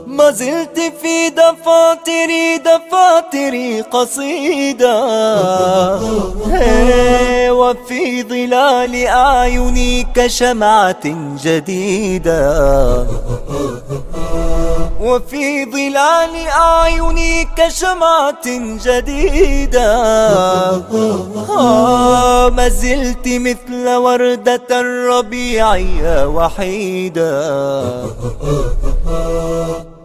ما زلت في دفاتري، دفاتري قصيدة. هي، وفي ظلال أعيني كشمعة جديدة. وفي ظلال أعيني كشمعة جديدة. آه، ما زلت مثل وردة الربيع يا وحيدة.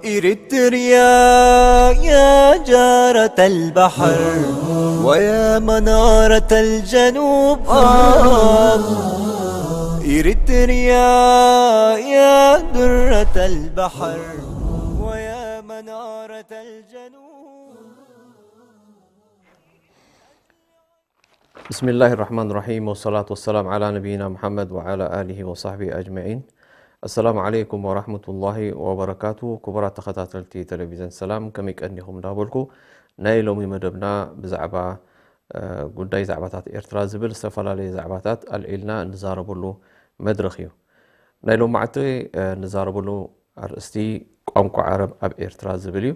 إريتريا يا جارة البحر، ويا منارة الجنوب. آه، إريتريا يا درة البحر، ويا منارة الجنوب. بسم الله الرحمن الرحيم، والصلاة والسلام على نبينا محمد وعلى آله وصحبه أجمعين. السلام عليكم ورحمة الله وبركاته. ክቡራት ተኸታተልቲ ቴሌቪዥን ሰላም፣ ከመይ ቀኒኹም እንዳበልኩ፣ ናይ ሎሚ መደብና ብዛዕባ፣ እ፣ ጉዳይ ዛዕባታት ኤርትራ ዝብል ዝተፈላለየ ዛዕባታት ኣልዒልና እንዛረበሉ መድረኽ እዩ። ናይ ሎማዕቲ፣ እ፣ እንዛረበሉ ኣርእስቲ ቋንቋ ዓረብ ኣብ ኤርትራ ዝብል እዩ።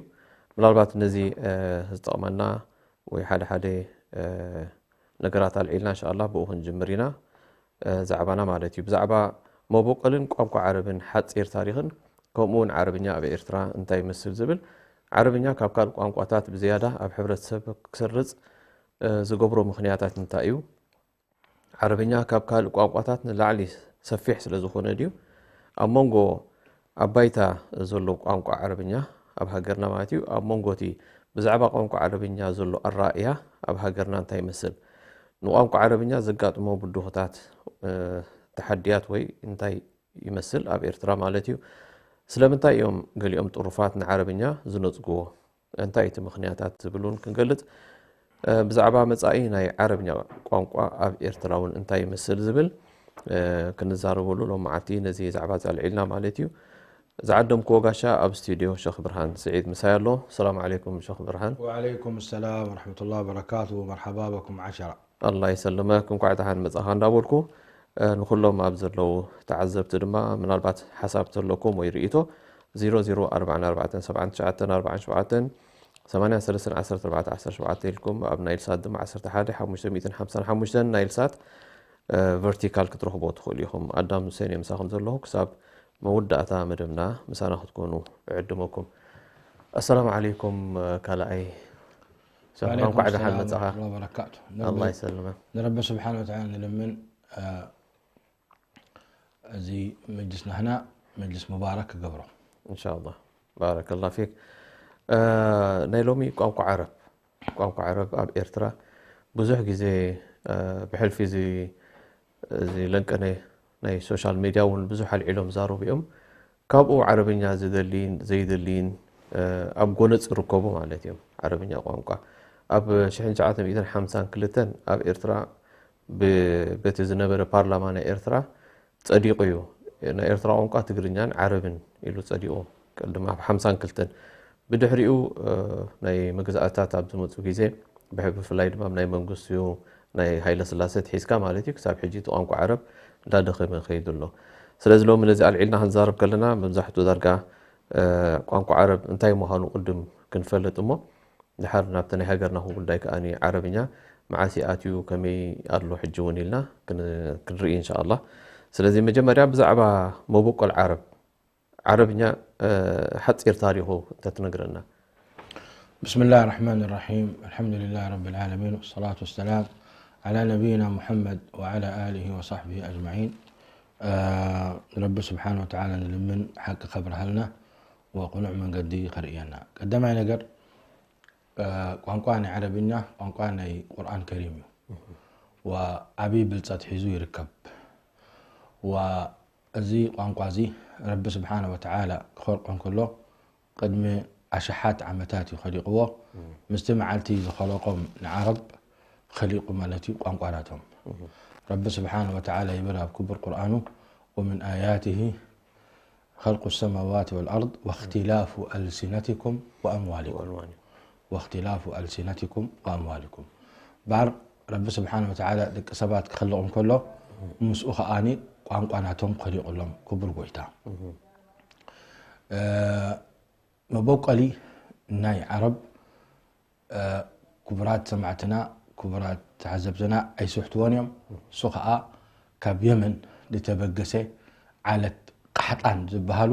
ምናልባት ነዚ፣ እ፣ ዝጠቕመና ወይ ሓደ ሓደ፣ እ፣ ነገራት ኣልዒልና፣ እንሻኣላህ፣ ብኡ ክንጅምር ኢና፣ እ፣ ዛዕባና ማለት እዩ። ብዛዕባ መበቆልን ቋንቋ ዓረብን ሓጺር ታሪኽን፣ ከምኡ እውን ዓረብኛ ኣብ ኤርትራ እንታይ ይመስል ዝብል፣ ዓረብኛ ካብ ካልእ ቋንቋታት ብዝያዳ ኣብ ሕብረተሰብ ክሰርጽ፣ እ፣ ዝገብሮ ምኽንያታት እንታይ እዩ? ዓረብኛ ካብ ካልእ ቋንቋታት ንላዕሊ ሰፊሕ ስለ ዝኾነ ድዩ? ኣብ መንጎ ኣብ ባይታ ዘሎ ቋንቋ ዓረብኛ፣ ኣብ ሃገርና ማለት እዩ፣ ኣብ መንጎ እቲ ብዛዕባ ቋንቋ ዓረብኛ ዘሎ ኣራእያ ኣብ ሃገርና እንታይ ይመስል? ንቋንቋ ዓረብኛ ዘጋጥሞ ብድሆታት፣ እ፣ ተሓድያት ወይ እንታይ ይመስል ኣብ ኤርትራ ማለት እዩ? ስለምንታይ እዮም ገሊኦም ጥሩፋት ንዓረብኛ ዝነጽግዎ? እንታይ እቲ ምኽንያታት ዝብል እውን ክንገልጽ፣ እ፣ ብዛዕባ መጻኢ ናይ ዓረብኛ ቋንቋ ኣብ ኤርትራ እውን እንታይ ይመስል ዝብል፣ እ፣ ክንዛረበሉ ሎም መዓልቲ ነዚ ዛዕባ ዛልዒልና ማለት እዩ። ዝዓደምክዎ ጋሻ ኣብ ስቱድዮ ሸኽ ብርሃን ስዒድ ምሳይ ኣሎ። ሰላም ዓለይኩም ሸኽ ብርሃን። ወዓለይኩም ሰላም ወረሕመቱላሂ ወበረካቱ። መርሓባ በኩም ዓሸራ። ኣላህ ይሰልመክ፣ እንኳዕ ደሓን መጻኻ እንዳበልኩ፣ እ፣ ንኹሎም ኣብ ዘለዉ ተዓዘብቲ ድማ ምናልባት ሓሳብ ተለኩም ወይ ርእይቶ ዜሮ ዜሮ ኣርባዕተ ኣርባዕተ ሰብዓተ ትሽዓተ ኣርባዕተ ሸውዓተ ሰማንያ ሰለስተ ዓሰርተ ኣርባዕተ ዓሰርተ ሸውዓተ ኢልኩም፣ ኣብ ናይል ሳት ድማ ዓሰርተ ሓደ ሓሙሽተ ሚእትን ሓምሳን ሓሙሽተን ናይል ሳት፣ እ፣ ቨርቲካል ክትረኽቦ ትኽእሉ ኢኹም። ኣዳም ሁሴን እየ ምሳኹም ዘለኹ። ክሳብ መወዳእታ መደብና ምሳና ክትኮኑ እዕድመኩም። ኣሰላሙ ዓለይኩም፣ እ፣ ካልኣይ ሸኽ፣ ወዓለይኩም እንኳዕ ደሓን ሰላም መጻኻ። ወረሕመቱላሂ ወበረካቱ። ኣላህ ይሰልመ። ንረቢ ስብሓነ ወተዓላ ንልምን፣ እ፣ እዚ መጅልስ ናህና መጅልስ ሙባረክ ክገብሮ። ኢንሻላህ። ባረከላህ ፊክ። እ፣ ናይ ሎሚ ቋንቋ ዓረብ፣ ቋንቋ ዓረብ ኣብ ኤርትራ ብዙሕ ግዜ፣ እ፣ ብሕልፊ እዚ፣ እዚ ለንቀነ ናይ ሶሻል ሚድያ እውን ብዙሕ ኣልዒሎም ዛረቡ እዮም። ካብኡ ዓረብኛ ዝደልይን ዘይደልይን፣ እ፣ ኣብ ጎነጽ ይርከቡ ማለት እዮም። ዓረብኛ ቋንቋ ኣብ ሽሕን ትሽዓተ ሚእትን ሓምሳን ክልተን ኣብ ኤርትራ ብ-፣ በቲ ዝነበረ ፓርላማ ናይ ኤርትራ ጸዲቑ እዩ። ናይ ኤርትራ ቋንቋ ትግርኛን ዓረብን ኢሉ ጸዲቑ፣ ቅድሚ ኣብ ሓምሳን ክልተን። ብድሕሪኡ፣ እ፣ ናይ መግዛእትታት ኣብ ዝመጹ ግዜ፣ ብሕ-፣ ብፍላይ ድማ ናይ መንግስቱ ናይ ሃይለ ስላሴ ትሒዝካ ማለት እዩ፣ ክሳብ ሕጂ እቲ ቋንቋ ዓረብ እንዳደኸመ ከይዱ ኣሎ። ስለዚ ሎሚ ነዚ ኣልዒልና ክንዛረብ ከለና፣ መብዛሕትኡ ዳርጋ፣ እ፣ ቋንቋ ዓረብ እንታይ ምዃኑ ቅድም ክንፈልጥ እሞ፣ ድሓር ናብቲ ናይ ሃገርና ጉዳይ ከኣ ዓረብኛ መዓስ ይኣትዩ፣ ከመይ ኣሎ ሕጂ እውን ኢልና ክን-፣ ክንርኢ እንሻኣላህ። ስለዚ መጀመርያ ብዛዕባ መበቆል ዓረብ፣ ዓረብኛ፣ እ፣ ሓጺር ታሪኹ እንተትነግረና። بسم الله الرحمن الرحيم. الحمد لله رب العالمين، والصلاة والسلام على نبينا محمد وعلى آله وصحبه أجمعين. እ፣ ንረቢ ስብሓነ ወተዓላ ንልምን ሓቂ ከብርሃልና ወቅኑዕ መንገዲ ከርእየና። ቀዳማይ ነገር፣ እ፣ ቋንቋ ናይ ዓረብኛ ቋንቋ ናይ ቁርኣን ከሪም እዩ። ወዓብዪ ብልጸት ሒዙ ይርከብ። ወእዚ ቋንቋ እዚ ረቢ ስብሓነ ወተዓላ ክኸልቆ እንከሎ ቅድሚ ኣሽሓት ዓመታት እዩ ኸሊቕዎ። ምስቲ መዓልቲ ዝኸለቆም ንዓረብ ኸሊቑ ማለት እዩ ቋንቋ ናቶም። ረቢ ስብሓን ወተዓላ ይብል ኣብ ክቡር ቁርኣኑ፣ ومن آياته خلق السماوات والأرض واختلاف ألسنتكم وأموالكم واختلاف ألسنتكم وأموالكم ባር ረቢ ስብሓን ወተዓላ ደቂ ሰባት ክኸልቕ እንከሎ ምስኡ ከኣኒ ቋንቋ ናቶም ኸሊቑሎም ክቡር ጎይታ። መበቆሊ ናይ ዓረብ ክቡራት ሰማዕትና ክቡራት ተዓዘብትና ኣይስሕትዎን እዮም። እሱ ከዓ ካብ የመን ዝተበገሰ ዓለት ቃሕጣን ዝበሃሉ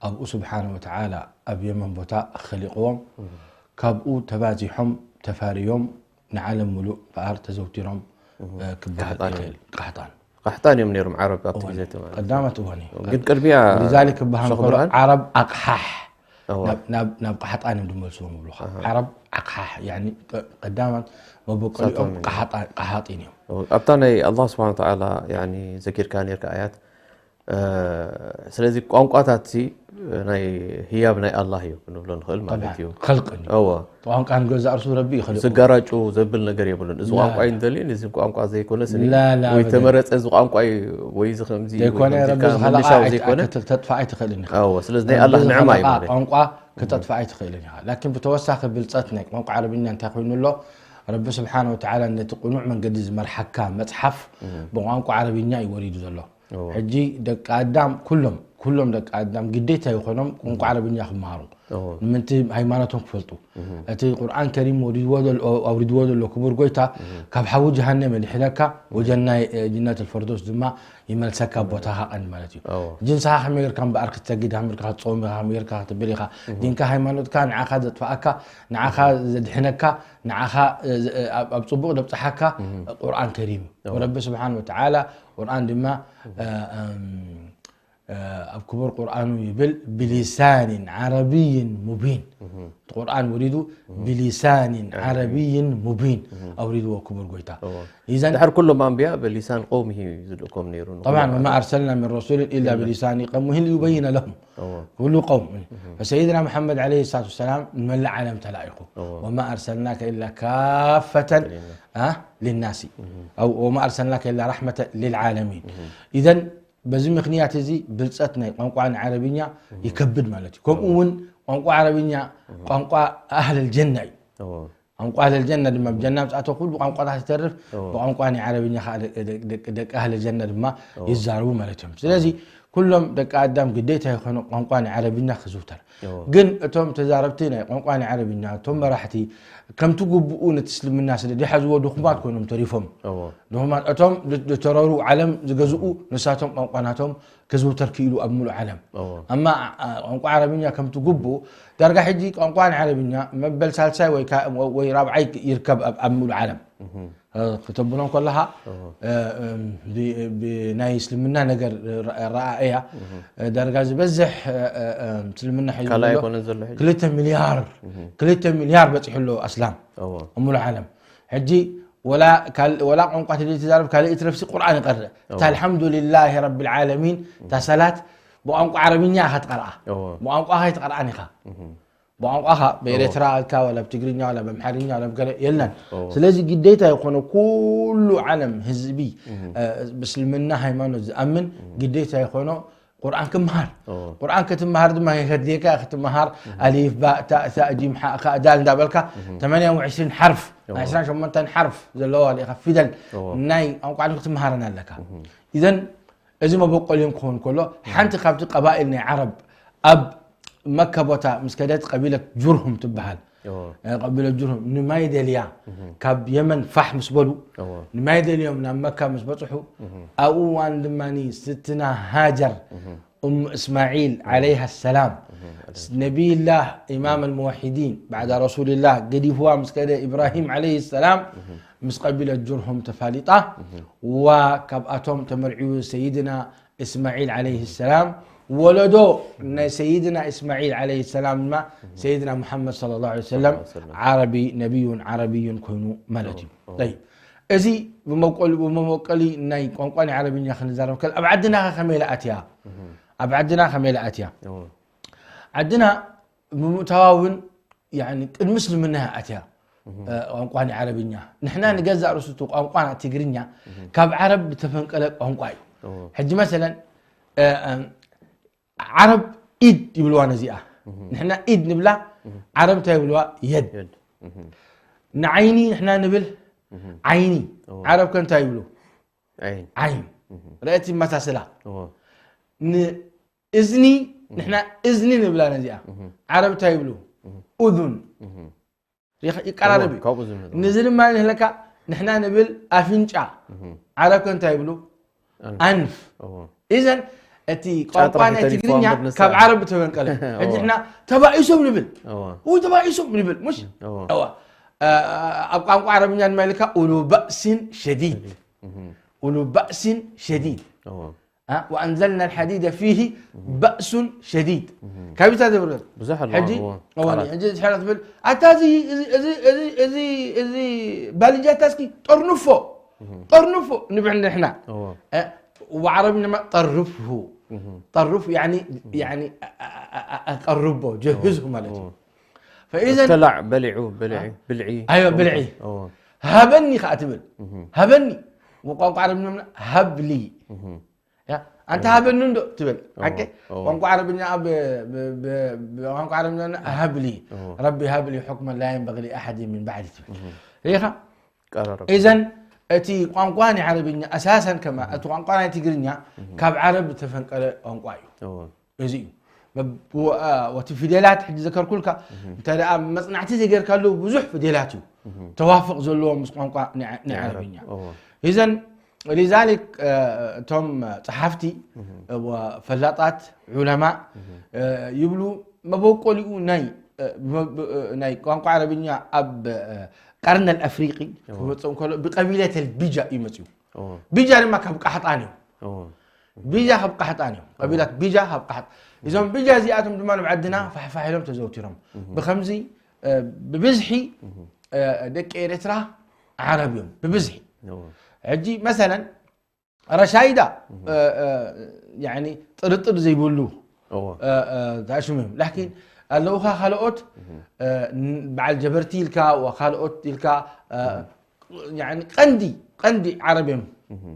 ኣብኡ ስብሓነ ወተዓላ ኣብ የመን ቦታ ኸሊቕዎም ካብኡ ተባዚሖም ተፋርዮም ንዓለም ሙሉእ በኣር ተዘውቲሮም ክበሃል ይኽእል። ቃሕጣን ቃሕጣን እዮም ነይሮም ዓረብ ኣብቲ ግዜ ማለት ቀዳመት እዋን እዩ። ግን ቅድሚያ ولذلك ክበሃል ከሎ ዓረብ ኣቕሓሕ ናብ ቃሕጣን እዮም ዝመልስዎም ይብሉኻ። ዓረብ ኣቕሓሕ ቀዳማት መበቆሊኦም ቀሓጢን እዮም። ኣብታ ናይ ኣላህ ስብሓን ወተዓላ ዘኪርካ ነርካ ኣያት ስለዚ ቋንቋታት ናይ ህያብ ናይ ኣላህ እዩ ክንብሎ ንኽእል ማለት እዩ። ኸልቅን እዩ። ቋንቋ ንገዛእ ርሱ ረቢ ይኸልቁ። ዝጋራጩ ዘብል ነገር የብሉን። እዚ ቋንቋ እዩ ንደልዩ፣ እዚ ቋንቋ ዘይኮነ ስኒ ላ፣ ላ፣ ወይ ኣበደን። ተመረጸ፣ እዚ ቋንቋ እዩ ወይ እዚ ከምዚ እዩ ዘይኮነ ከምዚ ረቢ ኢልካ ዝኸለቓ ምምሻው ኣይ- ዘይኮነ ኣይ- ከተጥፋ ኣይትኽእልን ኢኻ። ኣዎ፣ ስለዚ ናይ ረቢ ኣላህ ንዕማ እዩ ዝኸለቓ ማለት እዩ። ቋንቋ ከተጥፋ ኣይትኽእልን ኢኻ። ላኪን ብተወሳኺ ብልፀት ናይ ቋንቋ ዓረብኛ እንታይ ኮይኑ ኣሎ? ረቢ ስብሓን ወተዓላ ነቲ ቅኑዕ መንገዲ ዝመርሓካ መፅሓፍ ብቋንቋ ዓረብኛ እዩ ወሪዱ ዘሎ። ሕጂ ደቂ ኣዳም ኩሎም ኩሎም ደቂ ኣዳም ግዴታ ይኾኖም ቋንቋ ዓረብኛ ክመሃሩ ንምንቲ ሃይማኖቶም ክፈልጡ እቲ ቁርኣን ከሪም ወሪድዎ ዘሎ ኣውሪድዎ ዘሎ ክቡር ጎይታ ካብ ሓዊ ጀሃነም የድሕነካ ወጀናይ ጅነት ልፈርዶስ ድማ ይመልሰካ ቦታኻ ቀን ማለት እዩ። ጅንስኻ ከመይ ጌርካ እምበኣር ክትሰግድ ሃምርካ ክትፀውም ኢኻ ከመይ ጌርካ ክትብል ኢኻ ዲንካ ሃይማኖትካ ንዓኻ ዘጥፍኣካ ንዓኻ ዘድሕነካ ንዓኻ ኣብ ፅቡቕ ዘብፅሓካ ቁርኣን ከሪም እዩ። ረቢ ስብሓን ወተዓላ ቁርኣን ድማ ኣብ ክቡር ቁርኣኑ ይብል ብሊሳኒን ዓረብይን ሙቢን። እቲ ቁርኣን ወሪዱ ብሊሳኒን ዓረብይን ሙቢን ኣውሪድዎ ክቡር ጎይታ። ኢዘን ድሕር ኩሎም ኣንብያ ብሊሳን ቀውሚሂ እዩ ዝልእኮም ነይሩ። طبعا وما أرسلنا من رسول إلا بلسان قومه ليبين لهم ኩሉ ቀውም ሰይድና መሓመድ ዓለይሂ ሰላቱ ወሰላም ንመላእ ዓለም ተላኢኹ። ወማ ኣርሰልናከ ኢላ ካፈተን አ፣ ሊናሲ። ኣው ወማ ኣርሰልናከ ኢላ ራሕመተ ሊልዓለሚን። ኢዘን በዚ ምኽንያት እዚ ብልፀት ናይ ቋንቋ ንዓረብኛ ይከብድ ማለት እዩ። ከምኡ እውን ቋንቋ ዓረብኛ ቋንቋ ኣህለል ጀና እዩ። ቋንቋ ኣህለል ጀና ድማ ብጀና ምፅኣቶ ኩሉ ቋንቋታት ይተርፍ ብቋንቋ ናይ ዓረብኛ ከዓ ደቂ ኣህለል ጀና ድማ ይዛረቡ ማለት እዮም። ስለዚ ኩሎም ደቂ ኣዳም ግዴታ ይኾነ ቋንቋ ናይ ዓረብኛ ክዝውተር። ግን እቶም ተዛረብቲ ናይ ቋንቋ ናይ ዓረብኛ እቶም መራሕቲ ከምቲ ግቡኡ ነቲ እስልምና ስለ ዘይሓዝዎ ድኹማት ኮይኖም ተሪፎም። ድኹማት እቶም ዝተረሩ ዓለም ዝገዝኡ ንሳቶም ቋንቋ ናቶም ክዝውተር ክኢሉ ኣብ ሙሉእ ዓለም። ኣማ ቋንቋ ዓረብኛ ከምቲ ግቡኡ ዳርጋ ሕጂ ቋንቋ ናይ ዓረብኛ መበል ሳልሳይ ወይ ካ- ወይ ራብዓይ ይርከብ ኣብ ኣብ ሙሉእ ዓለም። ከተብሎም ከለኻ ብናይ እስልምና ነገር ረኣእያ ዳርጋ ዝበዝሕ እስልምና ሒዙ ካልኣይ ዘሎ ኣይኮነን ዘሎ ሕጂ። ክልተ ሚልያር ክልተ ሚልያር በፂሑ ኣሎ ኣስላም እሙሉ ዓለም። ሕጂ ወላ ካል- ወላ ቋንቋ ትደሊ ትዛረብ ካልእ ይትረፍሲ ቁርኣን ይቀርእ እታ ኣልሓምዱሊላሂ ረቢ ልዓለሚን እታ ሰላት ብቋንቋ ዓረብኛ ኢኻ ትቀርኣ። ብቋንቋ ኢኻ ኣይትቀርኣን ኢኻ። ብቋንቋኻ ብኤርትራ ኣልካ ወላ ብትግርኛ ወላ ብኣምሓርኛ ወላ ብገለ የለን። ስለዚ ግዴታ ይኾነ ኩሉ ዓለም ህዝቢ ብእስልምና ሃይማኖት ዝኣምን ግዴታ ይኾኖ ቁርኣን ክምሃር። ቁርኣን ክትምሃር ድማ ከድልየካ ክትምሃር ኣሊፍ ባእ ታእ ሳእ ጂም ሓእ ካእ ዳል እንዳበልካ ተማንያ ወዕስሪን ሓርፍ ናይ ዕስራን ሸሞንተን ሓርፍ ዘለዋ ዲኻ ፊደል ናይ ቋንቋ ዓረቢ ክትምሃረን ኣለካ። ኢዘን እዚ መበቆሊኦም ክኸውን ከሎ ሓንቲ ካብቲ ቀባኢል ናይ ዓረብ ኣብ መካ ቦታ ምስ ከደት ቀቢለት ጁርሁም ትበሃል። ቀቢለት ጁርሁም ንማይ ደልያ ካብ የመን ፋሕ ምስ በሉ ንማይ ደልዮም ናብ መካ ምስ በፅሑ ኣብኡ እዋን ድማ ስትና ሃጀር ኡም እስማዒል ዓለይሃ ሰላም ነቢይላህ ኢማም ኣልሙወሒዲን ባዕዳ ረሱልላህ ገዲፍዋ ምስ ከደ ኢብራሂም ዓለይሂ ሰላም ምስ ቀቢለት ጁርሁም ተፋሊጣ ዋ ካብኣቶም ተመርዒዉ ሰይድና እስማዒል ዓለይሂ ሰላም ወለዶ ናይ ሰይድና እስማዒል ዓለይሂ ሰላም ድማ ሰይድና ሙሓመድ ሰለላሁ ዓለይሂ ወሰለም ዓረቢ ነቢዩን ዓረብዩን ኮይኑ ማለት እዩ። ጠይብ፣ እዚ ብመቆሊ ብመበቆሊ ናይ ቋንቋ ናይ ዓረብኛ ክንዛረብ ከል ኣብ ዓድና ከ ከመይ ኢላ ኣትያ? ኣብ ዓድና ከመይ ኢላ ኣትያ? ዓድና ብምእታዋ እውን ያኒ ቅድሚ እስልምና እያ ኣትያ። ቋንቋ ናይ ዓረብኛ። ንሕና ንገዛእ ርእሱ እቲ ቋንቋና ትግርኛ ካብ ዓረብ ዝተፈንቀለ ቋንቋ እዩ። ሕጂ መሰለን ዓረብ ኢድ ይብልዋ ነዚኣ። ንሕና ኢድ ንብላ፣ ዓረብ እንታይ ይብልዋ? የድ። ንዓይኒ ንሕና ንብል ዓይኒ፣ ዓረብ ከ እንታይ ይብሉ? ዓይን። ርአቲ ይመሳሰላ። ንእዝኒ ንሕና እዝኒ ንብላ ነዚኣ። ዓረብ እንታይ ይብሉ? ኡዙን። ይኸ- ይቀራረብ እዩ። ካብኡ ዝመ- ንዚ ድማ ንህለካ ንሕና ንብል ኣፍንጫ። ዓረብ ከ እንታይ ይብሉ? ኣንፍ። ኣንፍ። እወ። ኢዘን እቲ ጫጥራ ቋንቋ ናይ ተሪፉ ትግርኛ ኣንበር ንሳ። ካብ ዓረብ ተበንቀለ። ሕጂ እወ። ንሕና ተባኢሶም ንብል። እወ። ኡ ተባኢሶም ንብል። ሙሽ? እወ። እወ። አ- ኣብ ቋንቋ ዓረብኛ ድማ ኢልካ ኡሉ ባእሲን ሸዲድ። ኡሉ ባእሲን ሸዲድ። እወ። ها؟ وأنزلنا الحديد فيه بأس شديد. ካብታ ዝብርር ብዙሕ ኣሎ። ሕጂ እዎ፣ እዎ፣ ቃላት። ሕጂ ድሕሪ ትብል ኣታ እዚ እዚ እዚ እዚ እዚ እዚ ባልጃታ እስኪ ጠርንፎ ጠርንፎ ንብዕል ንሕና እዎ። እ፣ ወዓረብ ንማ ጠርፍሁ ጠርፍ ያኒ ያኒ አ- አ- አ- አ- ቀርቦ ጀህዝሁ ማለት እዩ። እዎ። ፈኢዘን ተላዕ በሊዑ ብልዒ ብልዒ። ኣዮ ብልዒ እዎ። ሃበኒ ከዓ ትብል ሃበኒ ወቋንቋ ዓረብ ንብላ ሃብሊ ያ፣ ኣንተ ሃበኒ እንዶ ትብል። ሓቂ? እዎ። ቋንቋ ዓረብኛ ኣብ- ብ- ብ- ብ- ቋንቋ ዓረብኛ ሃብሊ። እዎ። ረቢ ሃብሊ ሑክመን ላ የንበጊ ሊኣሓድ ሚን ባዕዲ ትብል። ሪኢኻ? ቀራረብ። ኢዘን እቲ ቋንቋ ናይ ዓረብኛ ኣሳሰን ከማ እቲ ቋንቋ ናይ ትግርኛ ካብ ዓረብ ዝተፈንቀለ ቋንቋ እዩ። እዎ። እዚ እዩ። መብ- ወ- አ- ወቲ ፊደላት ሕጂ ዘከርኩልካ እንተ ደኣ መጽናዕቲ ዘይገርካሉ ብዙሕ ፊደላት እዩ ተዋፍቕ ዘለዎ ምስ ቋንቋ ናይ ዓ- ናይ ናይ ዓረብ። ዓረብኛ። እዎ። ኢዘን ሊዛሊክ እቶም ጸሓፍቲ ወፈላጣት ዑለማ ይብሉ መበቆሊኡ ናይ ናይ ቋንቋ ዓረብኛ ኣብ ቀርነ ኣፍሪቂ ክመፅእ ከሎ ብቀቢለት ቢጃ እዩ መፅኡ። ቢጃ ድማ ካብ ቃሕጣን እዩ። ቢጃ ካብ ቃሕጣን እዩ። ቀቢላት ቢጃ ካብ ቃሕጣ እዞም ቢጃ እዚኣቶም ድማ ንብ ዓድና ፋሕፋሕ ኢሎም ተዘውቲሮም ብከምዚ ብብዝሒ ደቂ ኤርትራ ዓረብ እዮም ብብዝሒ። ሕጂ መሰለን ረሻይዳ ያኒ ጥርጥር ዘይብሉ ተኣሽሙ እዮም። ላኪን ኣለውኻ ካልኦት በዓል ጀበርቲ ኢልካ ካልኦት ኢልካ ቀንዲ ቀንዲ ዓረብ እዮም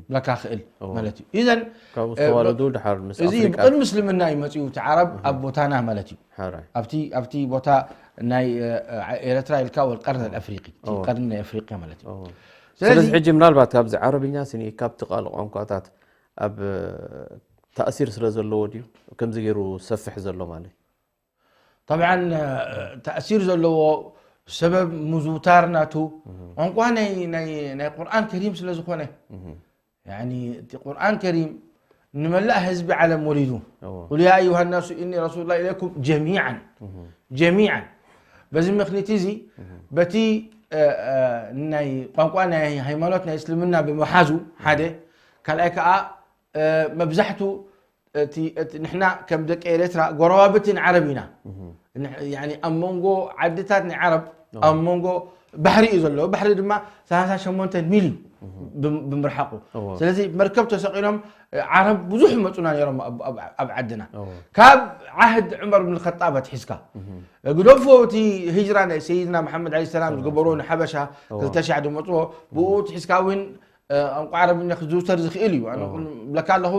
ብለካ ክእል ማለት እዩ። ኢዘን ካብኡ ዝተዋለዱ ድሓር ምስ እዚ ኣፍሪቃ ብቅድሚ እስልምና እዩ መፅኡ እቲ ዓረብ ኣብ ቦታና ማለት እዩ። ሓራይ ኣብቲ ኣብቲ ቦታ ናይ ኤረትራ ኢልካ ወልቀርነ ኣፍሪቂ እቲ እዎ። ቀርኒ ናይ ኣፍሪቅያ ማለት እዩ። እዎ። ስለዚ ስለዚ ሕጂ ምናልባት ካብዚ ዓረብኛ ስኒ ካብቲ ቃል ቋንቋታት ኣብ ተእሲር ስለ ዘለዎ ድዩ ከምዚ ገይሩ ሰፍሕ ዘሎ ማለት እዩ? طبعا ተእሲር ዘለዎ ሰበብ ምዝውታር ናቱ ቋንቋ ናይ ናይ ናይ ቁርኣን ከሪም ስለ ዝኾነ ያኒ እቲ ቁርኣን ከሪም ንመላእ ህዝቢ ዓለም ወሪዱ እዎ። قل يا أيها الناس إني رسول الله إليكم جميعا جميعا በዚ ምክንያት እዚ በቲ ናይ ቋንቋ ናይ ሃይማኖት ናይ እስልምና ብምሓዙ ሓደ ካልኣይ ከዓ መብዛሕቱ እቲ እቲ ንሕና ከም ደቂ ኤርትራ ጎረባብቲ ንዓረብ ኢና። ንሕ- ያኒ ኣብ መንጎ ዓድታት ናይ ዓረብ ኣብ መንጎ ባሕሪ እዩ ዘሎ። ባሕሪ ድማ ሰላሳ ሸሞንተ ሚል እዩ ብም- ብምርሓቁ። እዎ። ስለዚ መርከብ ተሰቂሎም ዓረብ ብዙሕ ይመፁና ነይሮም ኣብ- ኣብ- ኣብ ዓድና። እዎ። ካብ ዓህድ ዑመር ብን ኸጣብ ኣትሒዝካ ግደፎ እቲ ሂጅራ ናይ ሰይድና መሓመድ ዓለ ሰላም ዝገበሮ ንሓበሻ ክልተ ሺሕ ዝመፅዎ ብኡ ትሒዝካ እውን ቋንቋ ዓረብኛ ክዝውተር ዝኽእል እዩ። ኣነ እዎ። ብለካ ኣለኹ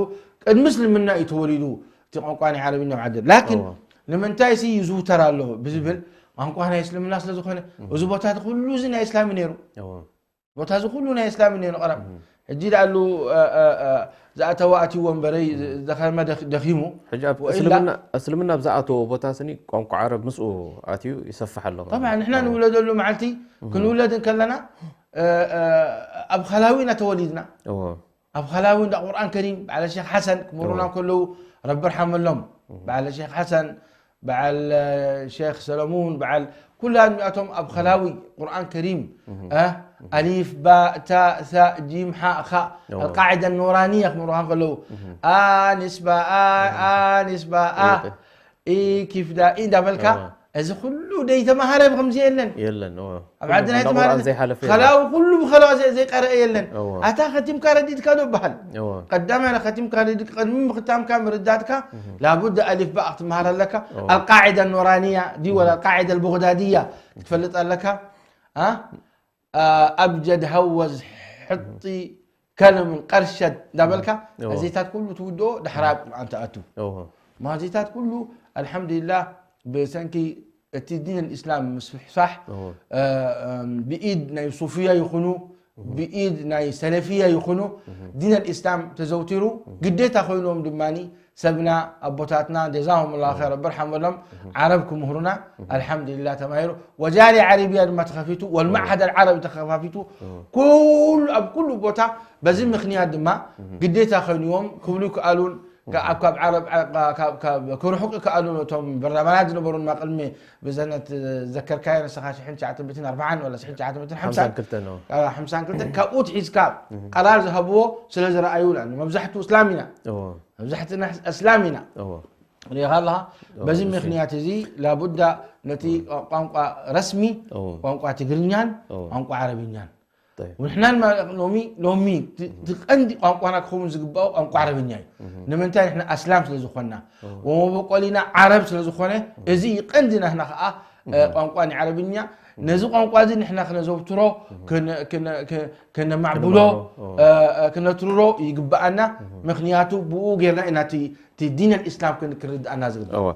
ቅድሚ እስልምና እዩ ተወሊዱ እቲ ቋንቋ ናይ ዓረብኛ ኣብ ዓደን። ላኪን እዎ። ንምንታይ ሲ ይዝውተር ኣሎ ብዝብል ቋንቋ ናይ እስልምና ስለ ዝኾነ እዚ ቦታ እዚ ኩሉ እዚ ናይ እስላም እዩ ነይሩ። እዎ። ቦታ እዚ ኩሉ ናይ እስላም እዩ ነይሩ ቀረብ። ሕጂ ደኣሉ ዝኣተዋ ኣትይዎ እምበረይ ዝኸመ ደኺሙ። ሕጂ ኣብ ወኢላ እስልምና እስልምና ኣብ ዝኣተዎ ቦታ ስኒ ቋንቋ ዓረብ ምስኡ ኣትዩ ይሰፍሕ ኣሎ ማለት طبعا እዩ። ንሕና እዎ። ንውለደሉ መዓልቲ ክንውለድ እንከለና ኣብ ኸላዊ ኢና ተወሊድና። እዎ። ኣብ ኸላዊ እንዳ ቁርኣን ከሪም በዓል ሼክ ሓሰን ክምህሩና እዎ። ከለዉ ረቢ ርሓመሎም። በዓል ሼክ ሓሰን፣ በዓል ሼክ ሰለሙን፣ በዓል ኩላን እዚኣቶም ኣብ ኸላዊ ቁርኣን ከሪም እ ኣሊፍ ባ ታ ሳ ጂም ሓ ኻ እዎ። ኣልቃዒዳ ኖራንያ ክምህሩኻ ከለዉ ኣኒስ ባ ኣ ኣኒስ ባ ኣ እዎ። ኢ ኪፍዳ ኢ እንዳበልካ እዎ። እዚ ኩሉ ደይተማሃረ ብከምዚ የለን። የለን፣ እዎ። ኣብ ኩሉ ዓድና ብና ይተማሃረ ቁርኣን ዘይሓለፈ የለን። ከላዊ ኩሉ ብከላዊ ዘይ- ዘይቀረአ የለን። እዎ። ኣታ ከቲምካ ረዲድካ ዶ በሃል? እዎ። ቀዳማይ ከቲምካ ረዲድ ቅድሚ ምክታምካ ምርዳትካ ላቡድ ኣሊፍ ባእ ክትመሃር ኣለካ። እዎ። ኣልቃዒዳ ኖራንያ ዲ ወላ ኣልቃዒዳ ኣልቦግዳድያ ክትፈልጥ ኣለካ። ኣ ኣብጀድ ሃወዝ ሕጢ ከነምን ቀርሸት እንዳበልካ እዎ። እዚታት ኩሉ ትውድኦ ድሕራ ቁርኣን ትኣቱ እዎ ማዚታት ኩሉ ኣልሓምዱሊላህ ብሰንኪ እቲ ዲን ልእስላም ምስፍሕፋሕ እዎ እ፣ እ፣ ብኢድ ናይ ሱፍያ ይኹኑ ብኢድ ናይ ሰለፍያ ይኹኑ ዲን ልእስላም ተዘውቲሩ ግዴታ ኮይኖም ድማ ሰብና ኣቦታትና ጀዛሁም ላ ር ረቢ ርሓመሎም ዓረብ ክምህሩና ኣልሓምዱሊላህ ተማሂሩ ወጃሪ ዓረብያ ድማ ተኸፊቱ ወልማዕሃድ ዓረቢ ተኸፋፊቱ ኩሉ ኣብ ኩሉ ቦታ በዚ ምክንያት ድማ ግዴታ ኮይንዎም ክብሉ ይከኣሉን ካብ ካብ ዓረብ ካብ- ካብ ክርሑቅ ይከኣሉ ነቶም በርላማናት ዝነበሩ ድማ ቅድሚ ብዘነት ዘከርካዮ ንስኻ ሽሕን ትሽዓተ ሚእትን ኣርባዓን ወላ ሽሕን ትሽዓተ ሚእትን ሓምሳን ሓምሳን ክልተን ነው ሓምሳን ክልተ ካብኡ ትሒዝካ ቀራር ዝሃብዎ ስለ ዝረኣዩ ላ መብዛሕትኡ እስላም ኢና እዎ መብዛሕትና እስላም ኢና እዎ ሪኢኻ ኣለኻ በዚ ምክንያት እዚ ላቡዳ ነቲ ቋንቋ ረስሚ እዎ ቋንቋ ትግርኛን እዎ ቋንቋ ዓረብኛን طيب ንሕና ድማ ሎሚ ሎሚ እቲ ቀንዲ ቋንቋና ክኸውን ዝግባኦ ቋንቋ ዓረብኛ እዩ ንምንታይ ንሕና ኣስላም ስለ ዝኾንና ወመበቆሊና ዓረብ ስለ ዝኾነ እዚ ቀንዲ ናህና ከዓ ቋንቋ ናይ ዓረብኛ ነዚ ቋንቋ እዚ ንሕና ክነዘውትሮ ክነ- ክነ- ክነ- ክነማዕብሎ ክነማዕብሎ፣ እ፣ እ፣ ክነትርሮ ይግብኣና ምክንያቱ ብኡ ጌርና ኢና እቲ እቲ ዲን ኣልእስላም ክን- ክንርድኣና ዝግባእ እወ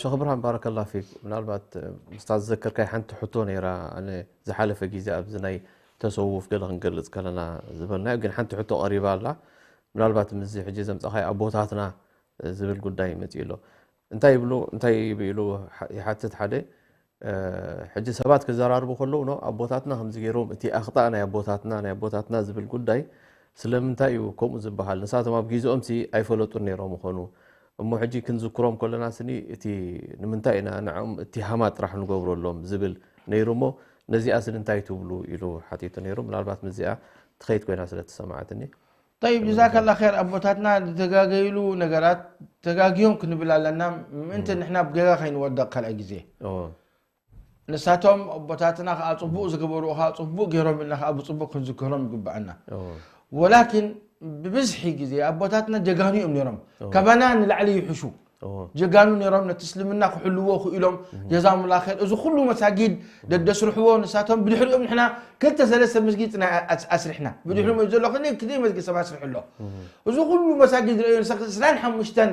ሸኽ ብርሃን ባረከላ ፊክ ምናልባት ምስታ ዝዘከርካይ ሓንቲ ሕቶ ነይራ ኣነ ዝሓለፈ ግዜ ኣብዚ ናይ ተሰውፍ ገለ ክንገልፅ ከለና ዝበልናዮ ግን ሓንቲ ሕቶ ቀሪባ ኣላ ምናልባት ምስዚ ሕጂ ዘምፀኻይ ኣቦታትና ዝብል ጉዳይ መፂኡ ኣሎ እንታይ ይብሉ እንታይ ይብሉ ይሓትት ሓደ ሕጂ ሰባት ክዘራርቡ ከለዉ ኖ ኣቦታትና ከምዚ ገይሮም እቲ ኣኽጣእ ናይ ኣቦታትና ናይ ኣቦታትና ዝብል ጉዳይ ስለምንታይ እዩ ከምኡ ዝበሃል ንሳቶም ኣብ ግዜኦም ሲ ኣይፈለጡን ነይሮም ይኾኑ እሞ ሕጂ ክንዝክሮም ከለና ስኒ እቲ ንምንታይ ኢና ንዕም እቲሃማት ጥራሕ ንገብረሎም ዝብል ነይሩ እሞ ነዚኣ ስኒ እንታይ ትብሉ ኢሉ ሓቲቱ ነይሩ ምናልባት ምስዚኣ ትኸይድ ኮይና ስለ ተሰማዓትኒ طيب جزاك الله خير ኣቦታትና ዝተጋገይሉ ነገራት ተጋግዮም ክንብል ኣለና ምእንቲ ንሕና ኣብ ጌጋ ከይንወደቕ ካልኣይ ግዜ ኦ ንሳቶም ኣቦታትና ከዓ ፅቡቅ ዝገበሩ ከዓ ፅቡቅ ገይሮም ኢልና ከዓ ብፅቡቅ ክንዝክሮም ይግበኣና ኦ ወላኪን ብብዝሒ ግዜ ኣቦታትና ጀጋኑ እዮም ነይሮም ኦ ካባና ንላዕሊ ይሕሹ ኦ ጀጋኑ ነይሮም ነቲ እስልምና ክሕልዎ ክኢሎም ጀዛሙላ ር እዚ ኩሉ መሳጊድ ደደስርሕዎ ንሳቶም ብድሕሪኦም ንሕና ክልተ ሰለስተ መስጊድ ፅና ኣስ- ኣስሪሕና ብድሕሪኦም እዩ ዘሎ ክንደይ ክንደይ መስጊድ ሰብ ኣስሪሑ ኣሎ እዚ ኩሉ መሳጊድ ዝረአዮ ንሳ እስራን ሓሙሽተን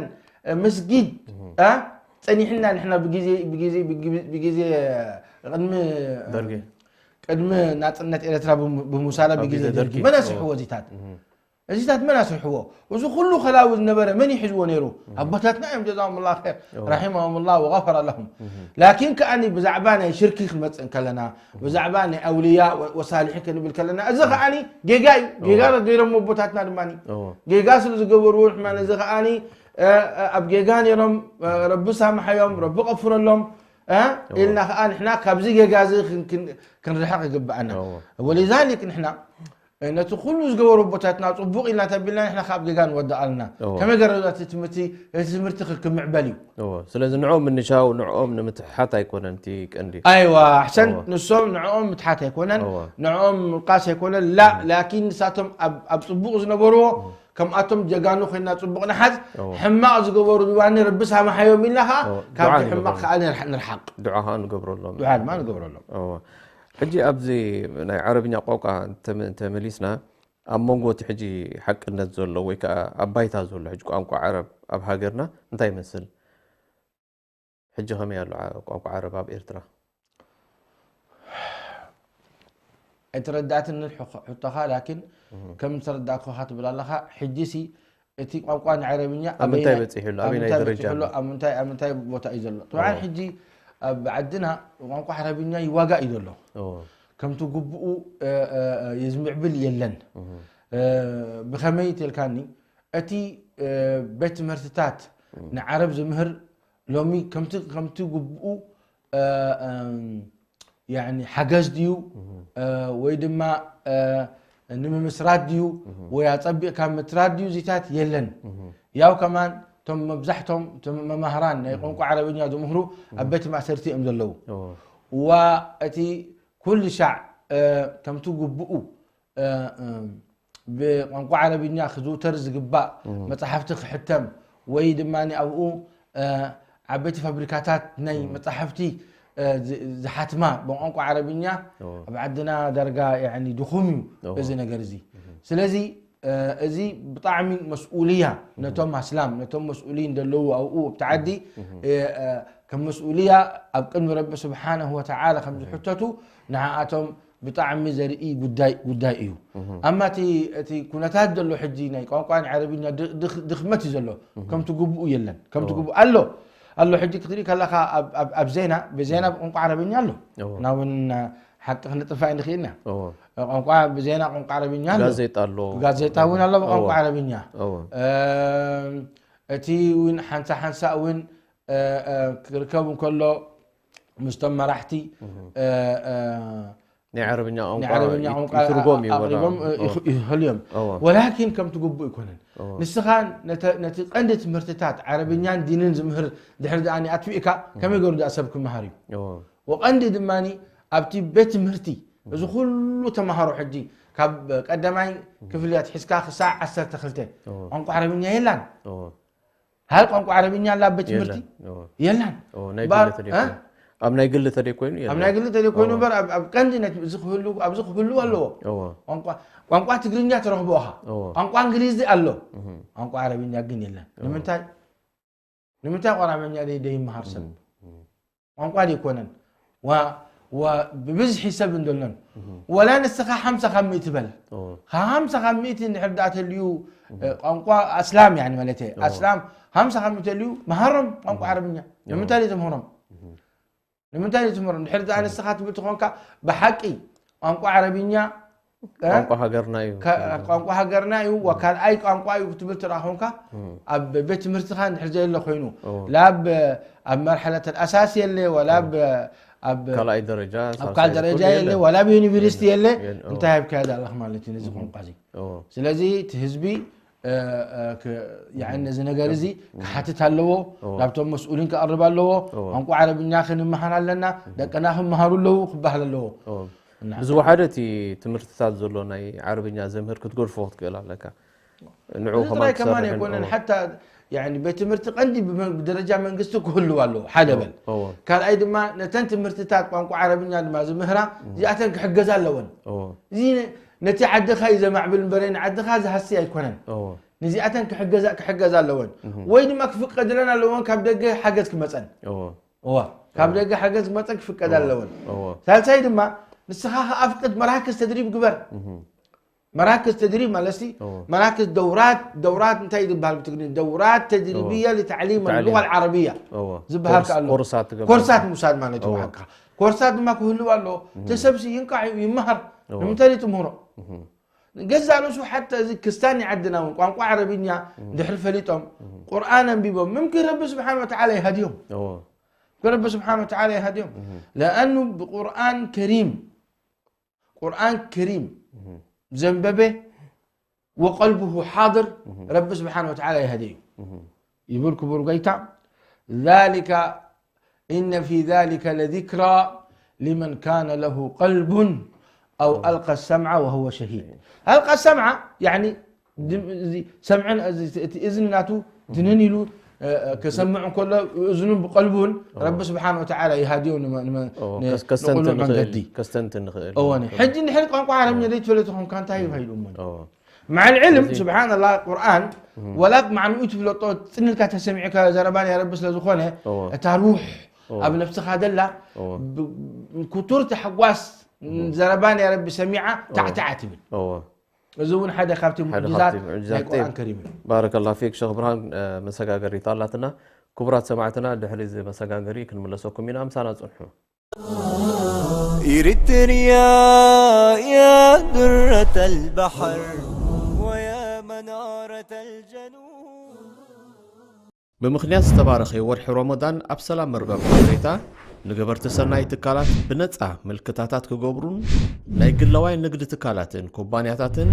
መስጊድ እ? ፀኒሕና ንሕና ብግዜ ብግዜ ብግዜ ቅድሚ ደርጊ ቅድሚ ናፅነት ኤርትራ ብሙ- ብሙሳላ ኣብ ብግዜ ግዜ ደርጊ ደርጊ። መን ኣስርሕዎ እዚታት እዚታት መን ኣስርሕዎ እዚ ኩሉ ከላዊ ዝነበረ መን ይሕዝዎ ነይሩ ኣቦታትና እዮም ጀዛሁም ላ ር እዎ። ራሒማሁም ላ ወغፈረ ለሁም ላኪን ከኣኒ ብዛዕባ ናይ ሽርኪ ክመፅእ ከለና ብዛዕባ ናይ ኣውልያ ወ- ወሳልሒ ክንብል ከለና እዚ ከኣኒ ጌጋ እዩ ጌጋ ገይሮም ኣቦታትና ድማ እዎ ጌጋ ስለ ዝገበርዎ ንሕና ነዚ ከኣኒ እ፣ እ፣ ኣብ ጌጋ ነይሮም እ፣ ረቢ ሳምሓዮም ረቢ ቀፍረሎም እ፣ ኢልና ከዓ ንሕና ካብዚ ጌጋ እዚ ክን- ክን- ክንርሕቕ ይግብኣና እዎ ወሊዛሊክ ንሕና ነቲ ኩሉ ዝገበሩ ኣቦታትና ፅቡቅ ኢልና ተቢልና ንሕና ካብ ጌጋ ንወድእ ኣለና እዎ። ከመይ ገረና እቲ ትምህርቲ እቲ ትምህርቲ ክምዕበል እዩ እዎ ስለዚ ንዕኦም ምንሻው ንዕኦም ንምትሕሓት ኣይኮነን እቲ ቀንዲ ኣይዋ ኣሕሰን እዎ። ንሶም ንዕኦም ምትሓት ኣይኮነን እዎ ንዕኦም ምውቃስ ኣይኮነን ላ ላኪን ንሳቶም ኣብ ኣብ ፅቡቅ ዝነበርዎ ከምኣቶም ጀጋኑ ኮይና ፅቡቅ ንሓዝ እዎ ሕማቅ ዝገበሩ ድባኒ ረቢ ሳማሓዮም ኢልና ከዓ እዎ። ካብቲ ዱዓ ሕማቅ ንገብረሎም። ከዓ ንርሓ- ንርሓቅ ዱዓ ከዓ ንገብረሎም ዱዓ ድማ ንገብረሎም እዎ ሕጂ ኣብዚ ናይ ዓረብኛ ቋንቋ እንተ- እንተመሊስና ኣብ መንጎ እቲ ሕጂ ሓቅነት ዘሎ ወይ ከዓ ኣብ ባይታ ዘሎ ሕጂ ቋንቋ ዓረብ ኣብ ሃገርና እንታይ ይመስል ሕጂ ከመይ ኣሎ ዓ- ቋንቋ ዓረብ ኣብ ኤርትራ ኣይተረዳእትኒ ሕቶኻ ላኪን ከም ዝተረዳእኩኻ ትብል ኣለኻ ሕጂሲ እቲ ቋንቋ ንዓረብኛ ኣብ ምንታይ በፂሑ ኣሎ ኣበይ ናይ ደረጃ ኣሎ ኣብ ምንታይ ቦታ እዩ ዘሎ ጥብዓን ሕጂ ኣብ ዓድና ቋንቋ ዓረብኛ ይዋጋእ እዩ ዘሎ እዎ ከምቲ ግቡኡ የዝምዕብል የለን ብኸመይ ተልካኒ እቲ ቤት ትምህርትታት ንዓረብ ዝምህር ሎሚ ከምቲ ከምቲ ግቡኡ ሓገዝ ድዩ ወይ ድማ ንምምስራት ድዩ ወይ ኣፀቢቕካ ምትራት ድዩ ዚታት የለን ያው ከማን እቶም መብዛሕቶም መማህራን ናይ ቋንቋ ዓረብኛ ዝምህሩ ኣብ ቤት ማእሰርቲ እዮም ዘለዉ ዋ እቲ ኩሉ ሻዕ ከምቲ ግቡኡ ብቋንቋ ዓረብኛ ክዝውተር ዝግባእ መፅሓፍቲ ክሕተም ወይ ድማ ኣብኡ ዓበይቲ ፋብሪካታት ናይ መፅሓፍቲ እ፣ ዝ-፣ ዝሓትማ ብቋንቋ ዓረብኛ ኣብ ዓድና ዳርጋ ያኒ ድኹም እዩ እዚ ነገር እዚ። ስለዚ፣ እ፣ እዚ ብጣዕሚ መስኡልያ ነቶም ኣስላም፣ ነቶም መስኡሊን ዘለዉ ኣብኡ ኣብቲ ዓዲ፣ እ፣ እ፣ ከም መስኡልያ ኣብ ቅድሚ ረቢ ስብሓነሁ ወተዓላ ከም ዝሕተቱ ንዓኣቶም ብጣዕሚ ዘርኢ ጉዳይ፣ ጉዳይ እዩ። ኣማ እቲ፣ እቲ ኩነታት ዘሎ ሕጂ ናይ ቋንቋ ናይ ዓረብኛ ድ-፣ ድኽ-፣ ድኽመት እዩ ዘሎ። ከምቲ ግቡኡ የለን። ከምቲ ግቡኡ ኣሎ፣ ኣሎ። ሕጂ ክትርኢ ከለኻ ኣብ፣ ኣብ፣ ኣብ ዜና፣ ብዜና ብቋንቋ ዓረብኛ ኣሎ። እና እውን ሓቂ ክንጥፋ ኣይንኽእልና። ቋንቋ ብዜና ቋንቋ ዓረብኛ ኣሎ። ጋዜጣ ኣሎ። ጋዜጣ እውን ኣሎ ብቋንቋ ዓረብኛ። እም፣ እቲ እውን ሓንሳ ሓንሳ እውን፣ እ፣ እ፣ ክርከብ እንከሎ ምስቶም መራሕቲ፣ እ፣ እ፣ ናይ ዓረብኛ ናይ ቋንቋ ዓረብኛ ይት-፣ ቋንቋ ይትርጎም እዩ፣ ኣቕሪቦም፣ ወላ። እ፣ ይኽ-፣ ይህልዮም። እወ። ወላኪን ከምቲ ግቡእ ኣይኮነን። እወ። ንስኻ ነተ-፣ ነቲ ቀንዲ ትምህርትታት ዓረብኛን ዲንን ዝምህር ድሕሪ ደኣ ኣጥፊእካ፣ ከመይ ገይሩ ደኣ ሰብ ክመሃር እዩ? እወ። ወቐንዲ ድማኒ ኣብቲ ቤት ትምህርቲ፣ እዚ ኩሉ ተምሃሮ ሕጂ ካብ ቀዳማይ ክፍሊ ኣትሒዝካ ክሳዕ ዓሰርተ ክልተ እወ። ቋንቋ ዓረብኛ የላን። እወ። ሃይ ቋንቋ ዓረብኛ ኣላ ኣብ ቤት ትምህርቲ? የለን። እወ። የላን። እወ፣ ናይ እምበር፣ ግሊ ተደይ እ? ኮይኑ። ኣብ ናይ ግሊ ተደይ ኮይኑ የለን። ኣብ ናይ ግሊ ተደይ ኮይኑ እወ። እምበር ኣብ፣ ኣብ ቀንዲ ናይ፣ እዚ ክህሉ፣ ኣብዚ ክህሉ ኣለዎ። እወ። ቋንቋ፣ ቋንቋ ትግርኛ ትረኽቦ ኢኻ። እወ። ቋንቋ እንግሊዝ ኣሎ። እህ። ቋንቋ ዓረብኛ ግን የለን። እወ። ንምንታይ? ንምንታይ ቋንቋ ዓረብኛ ደይ-፣ ደይመሃር ሰብ? እህ። ቋንቋ ደይኮነን። ዋ-፣ ዋ-፣ ብብዝሒ ሰብ እንደሎን። እህ። ወላ ንስኻ ሓምሳ ካብ ሚእቲ በል። እወ። ካብ ሓምሳ ካብ ሚእቲ እንድሕር ደኣ ተልዩ፣ እህ። እ፣ ቋንቋ ኣስላም፣ ያኒ፣ ማለት እየ። እወ። ኣስላም ሓምሳ ካብ ሚእቲ ተልዩ፣ መሃሮም ቋንቋ እህ። ዓረብኛ። እወ። ንምንታይ ደይ ተምህሮም? እህ። ንምንታይ ደይ ተምህሮም? እንድሕር ደኣ እህ። ንስኻ ትብል ተኾንካ፣ ብሓቂ ቋንቋ ዓረብኛ እ? ቋንቋ ሃገርና እዩ። ከ-፣ ቋንቋ ሃገርና እዩ፣ ወካልኣይ ቋንቋ እዩ ክትብል ትረኣ ኾንካ፣ እም። ኣብ ቤት ትምህርትኻ እንድሕር ዘየለ ኮይኑ፣ እዎ። ላብ ኣብ መርሐለት ኣልኣሳስ የለ፣ ወላ እዎ። ኣብ፣ ኣብ ካልኣይ ደረጃ፣ ኣብ ሳልሳይ ካልኣይ ደረጃ ደረጃ የለ፣ የለ። ወላ ኣብ ዩኒቨርሲቲ የለ። የለ፣ የለ፣ እዎ። እንታይ ሂብካዮ ኣለኻ ማለት እዩ ነዚ እም። ቋንቋ እዚ? እዎ። ስለዚ እቲ ህዝቢ፣ እ፣ እ፣ ክ-፣ ያዕኒ እም። ነዚ ነገር እዚ እም። ክሓትት ኣለዎ፣ እዎ። ናብቶም መስኡሊን ክቐርብ ኣለዎ። እዎ። ቋንቋ ዓረብኛ ክንመሃር ኣለና፣ እም። ደቅና ክመሃሩ ኣለዉ ክበሃል ኣለዎ። እዎ። እና ብዝወሓደ እቲ ትምህርትታት ዘሎ ናይ ዓረብኛ ዘምህር ክትገድፎ ክትክእል ኣለካ። ንዕኡ እዚ ከማን ጥራይ ከማን ትሰርሕ ኣይኮነን። እዎ። ሓታ፣ ያኒ፣ ቤት ትምህርቲ ቀንዲ ብመ-፣ ብደረጃ መንግስቲ ክህልው ኣለዎ፣ ሓደ እዎ፣ በል። እዎ። ካልኣይ ድማ ነተን ትምህርትታት ቋንቋ ዓረብኛ ድማ ዝምህራ፣ እዎ። እዚኣተን ክሕገዛ ኣለወን። እዎ። እዚ ነ-፣ ነቲ ዓድኻ እዩ ዘማዕብል እምበር ንዓድኻ ዝሃሲ ኣይኮነን። እዎ። ነዚኣተን ክሕገዛ፣ ክሕገዛ ኣለወን። እህ። ወይ ድማ ክፍቀድለን ኣለወን ካብ ደገ ሓገዝ ክመጸን። እዎ። እዋ፣ ካብ እዎ። ደገ ሓገዝ ክመጸን ክፍቀድ እዎ። ኣለወን። እዎ። ሳልሳይ ድማ ንስኻ ከኣ ኣፍቅድ መራክዝ ተድሪብ ግበር። እህ። መራክዝ ተድሪብ ማለትሲ፣ እዎ። መራክዝ ደውራት፣ ደውራት እንታይ ዝበሃል ብትግርኛ? ደውራት ተድሪብያ እዎ። ሊተዕሊም ተዕሊም። ኣልሉጋ ኣልዓረብያ እዎ። ዝበሃል ኮርስ-፣ ከኣ ኣሎ። ኮርሳት ትገብር። ኮርሳት ምውሳድ ማለት እዩ እዎ። ብሓቅኻ። ኮርሳት ድማ ክህልው ኣለዎ። እህ። እቲ ሰብሲ ይንቃዕ እዩ፣ ይመሃር። እዎ። ንምንታይ ትምህሮ? እህ። ገዛእ ርእሱ ሓታ እዚ ክስታን ዓድና እውን ቋንቋ ዓረብኛ እህ። እንድሕር ፈሊጦም፣ እህ። ቁርኣን ኣንቢቦም፣ ምምክን ረቢ ስብሓን ወተዓላ ይሃድዮም። እዎ። ምምክን ረቢ ስብሓን ወተዓላ ይሃድዮም። እህ። ለኣኑ ብቁርኣን ከሪም ቁርኣን ከሪም እህ። ዘንበበ ወቀልብሁ ሓድር እህ። ረቢ ስብሓን ወተዓላ ይሃድዮ እዩ። እህ። ይብል ክቡር ጎይታ፣ ذلك إن في ذلك لذكرى لمن كان له قلب أو ألقى السمع وهو شهيد. ألقى السمع يعني ድም-፣ እዚ ሰምዕን፣ እዚ፣ እቲ እዝኒ ናቱ ድንን ኢሉ፣ እ፣ እ፣ ክሰምዕ እንከሎ፣ እዝኑን ብቀልቡን እዎ። ረቢ ስብሓን ወተዓላ ይሃድዮ ንመ-፣ ንመ-፣ እዎ፣ ን-፣ ከስ-፣ ከስተንትን ንቕኑዕ ንኽእል፣ መንገዲ። ከስተንትን ንኽእል። እዎ፣ ኒ-፣ እዎ። ሕጂ እንድሕር ቋንቋ ዓረብኛ እዎ። ዘይትፈልጥ ኾንካ እንታይ እዎ። ይባሂሉ እሞ? እዎ። መዓል ዕልም፣ ስለዚ ስብሓንላህ፣ ቁርኣን፣ እም። ወላ ማዕንኡ ትፍለጦ፣ ጽን ኢልካ ተሰሚዕካ ዘረባ ናይ ረቢ ስለ ዝኾነ፣ እዎ። እታ ሩሕ እዎ። ኣብ ነብስኻ ደላ፣ እዎ። ብ-፣ ክቱር ተሕጓስ እዎ። ዘረባ ናይ ረቢ ሰሚዓ እዎ። ታዕታዕ ትብል። እዎ። እዚ እውን ሓደ ካብቲ ሓደ ሙዕጅዛት ካብቲ ሙዕጅዛት ናይ ቁርኣን እዩ። ከሪም እዩ። ባረከላሁ ፊክ ሸኽ ብርሃን፣ እ፣ መሰጋገሪት ኣላትና። ክቡራት ሰማዕትና፣ ድሕሪ እዚ መሰጋገሪ ክንምለሰኩም ኢና። ምሳና ጽንሑ። إريتريا يا درة البحر ويا منارة الجنوب. ብምኽንያት ዝተባረኸ ወርሒ ሮሞዳን ኣብ ሰላም መርበብ ሓበሬታ ንገበርቲ ሰናይ ትካላት ብነጻ ምልክታታት ክገብሩን ናይ ግላዋይ ንግዲ ትካላትን ኩባንያታትን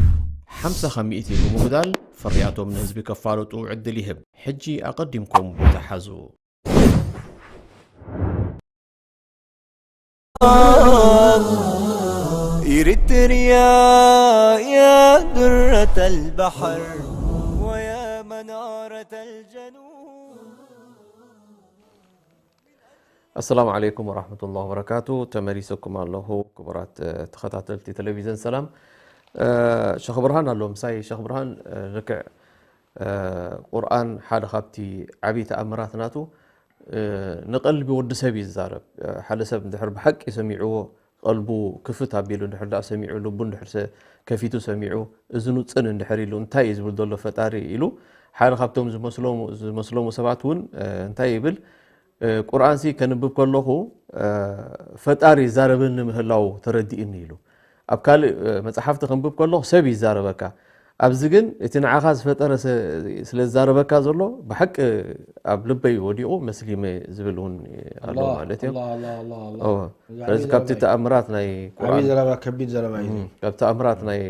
ሓምሳ ካብ ሚእቲ ብምጉዳል ፍርያቶም ንህዝቢ ከፋልጡ ዕድል ይህብ። ሕጂ ኣቐዲምኩም ቦታ ሓዙ። إريتريا يا درة البحر ويا منارة الجنوب. ኣሰላሙ ዓለይኩም ወራህመቱላሂ ወበረካቱ። ተመሊሰኩም ኣለኹ ክቡራት፣ እ፣ ተኸታተልቲ ቴሌቪዝን ሰላም። እ፣ ሸኽ ብርሃን ኣሎ ምሳይ። ሸኽ ብርሃን፣ እ፣ ልክዕ፣ እ፣ ቁርኣን ሓደ ካብቲ ዓብዪ ተኣምራት ናቱ፣ እ፣ ንቐልቢ ወዲ ሰብ እዩ ዝዛረብ። እ፣ ሓደ ሰብ እንድሕር ብሓቂ ሰሚዕዎ፣ ቀልቡ ክፍት ኣቢሉ እንድሕር ደኣ ሰሚዑ፣ ልቡ እንድሕር ሰ-፣ ከፊቱ ሰሚዑ፣ እዝኑ ጽን እንድሕር ኢሉ፣ እንታይ እዩ ዝብል ዘሎ ፈጣሪ ኢሉ፣ ሓደ ካብቶም ዝመስሎሙ፣ ዝመስሎሙ ሰባት እውን፣ እ፣ እንታይ ይብል? እ፣ ቁርኣንሲ ከንብብ ከለኹ፣ እ፣ ፈጣሪ ይዛረበኒ ምህላው ተረዲእኒ ኢሉ። ኣብ ካልእ፣ እ፣ መጽሓፍቲ ከንብብ ከለኹ ሰብ ይዛረበካ። ኣብዚ ግን እቲ ንዓኻ ዝፈጠረ ሰ-፣ ስለ ዝዛረበካ ዘሎ፣ ብሓቂ ኣብ ልበይ ወዲቑ መስሊመ ዝብል እውን ኣሎ ኣላ፣ ማለት እዩ። ኣላ፣ ኣላ፣ ኣላ፣ ኣላ። እወ። እዚ ስለዚ ዓብዪ ካብቲ ዘረባ እዩ። ተኣምራት ናይ ዓብዪ ቁርኣን፣ ዘረባ፣ ከቢድ ዘረባ እዩ። እም፣ ካብ ተኣምራት ናይ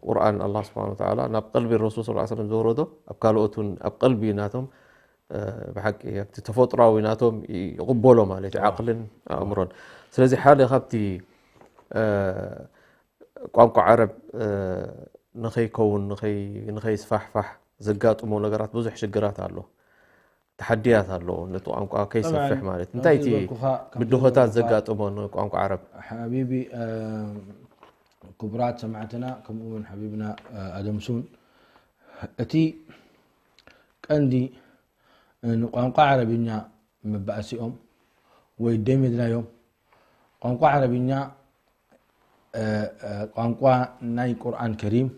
ቁርኣን ኣላህ ስብሓነ ወተዓላ ናብ ቀልቢ ረሱል ሰለላሁ ዐለይሂ ወሰለም ዘውረዶ፣ ኣብ ካልኦት እውን ኣብ ቀልቢ ናቶም፣ እ፣ ብሓቂ ኣብቲ ተፈጥሯዊ ናቶም ይቕበሎ ማለት እዩ፣ ዓቕልን ኣእምሮን። ስለዚ ሓደ ካብቲ፣ እ፣ ቋንቋ ዓረብ፣ እ፣ ንኸይከውን፣ ንኸይ-፣ ንኸይስፋሕፋሕ ዘጋጥሞ ነገራት ብዙሕ ሽግራት ኣሎ። ተሓድያት ኣለዎ፣ ነቲ ቋንቋ ከይሰፍሕ ጠብዓን፣ ማለት። እንታይ እቲ ከምቲ ዝበልኩኻ፣ ከምቲ ብድሆታት ዝበልኩኻ፣ ዘጋጥሞ ንቋንቋ ዓረብ? ሓቢቢ፣ እ፣ ክቡራት ሰማዕትና፣ ከምኡ እውን ሓቢብና፣ እ፣ ኣደም ሱን፣ እቲ ቀንዲ፣ እ፣ ንቋንቋ ዓረብኛ መባእሲኦም ወይ ደሚርናዮም፣ ቋንቋ ዓረብኛ፣ እ፣ እ፣ ቋንቋ ናይ ቁርኣን ከሪም፣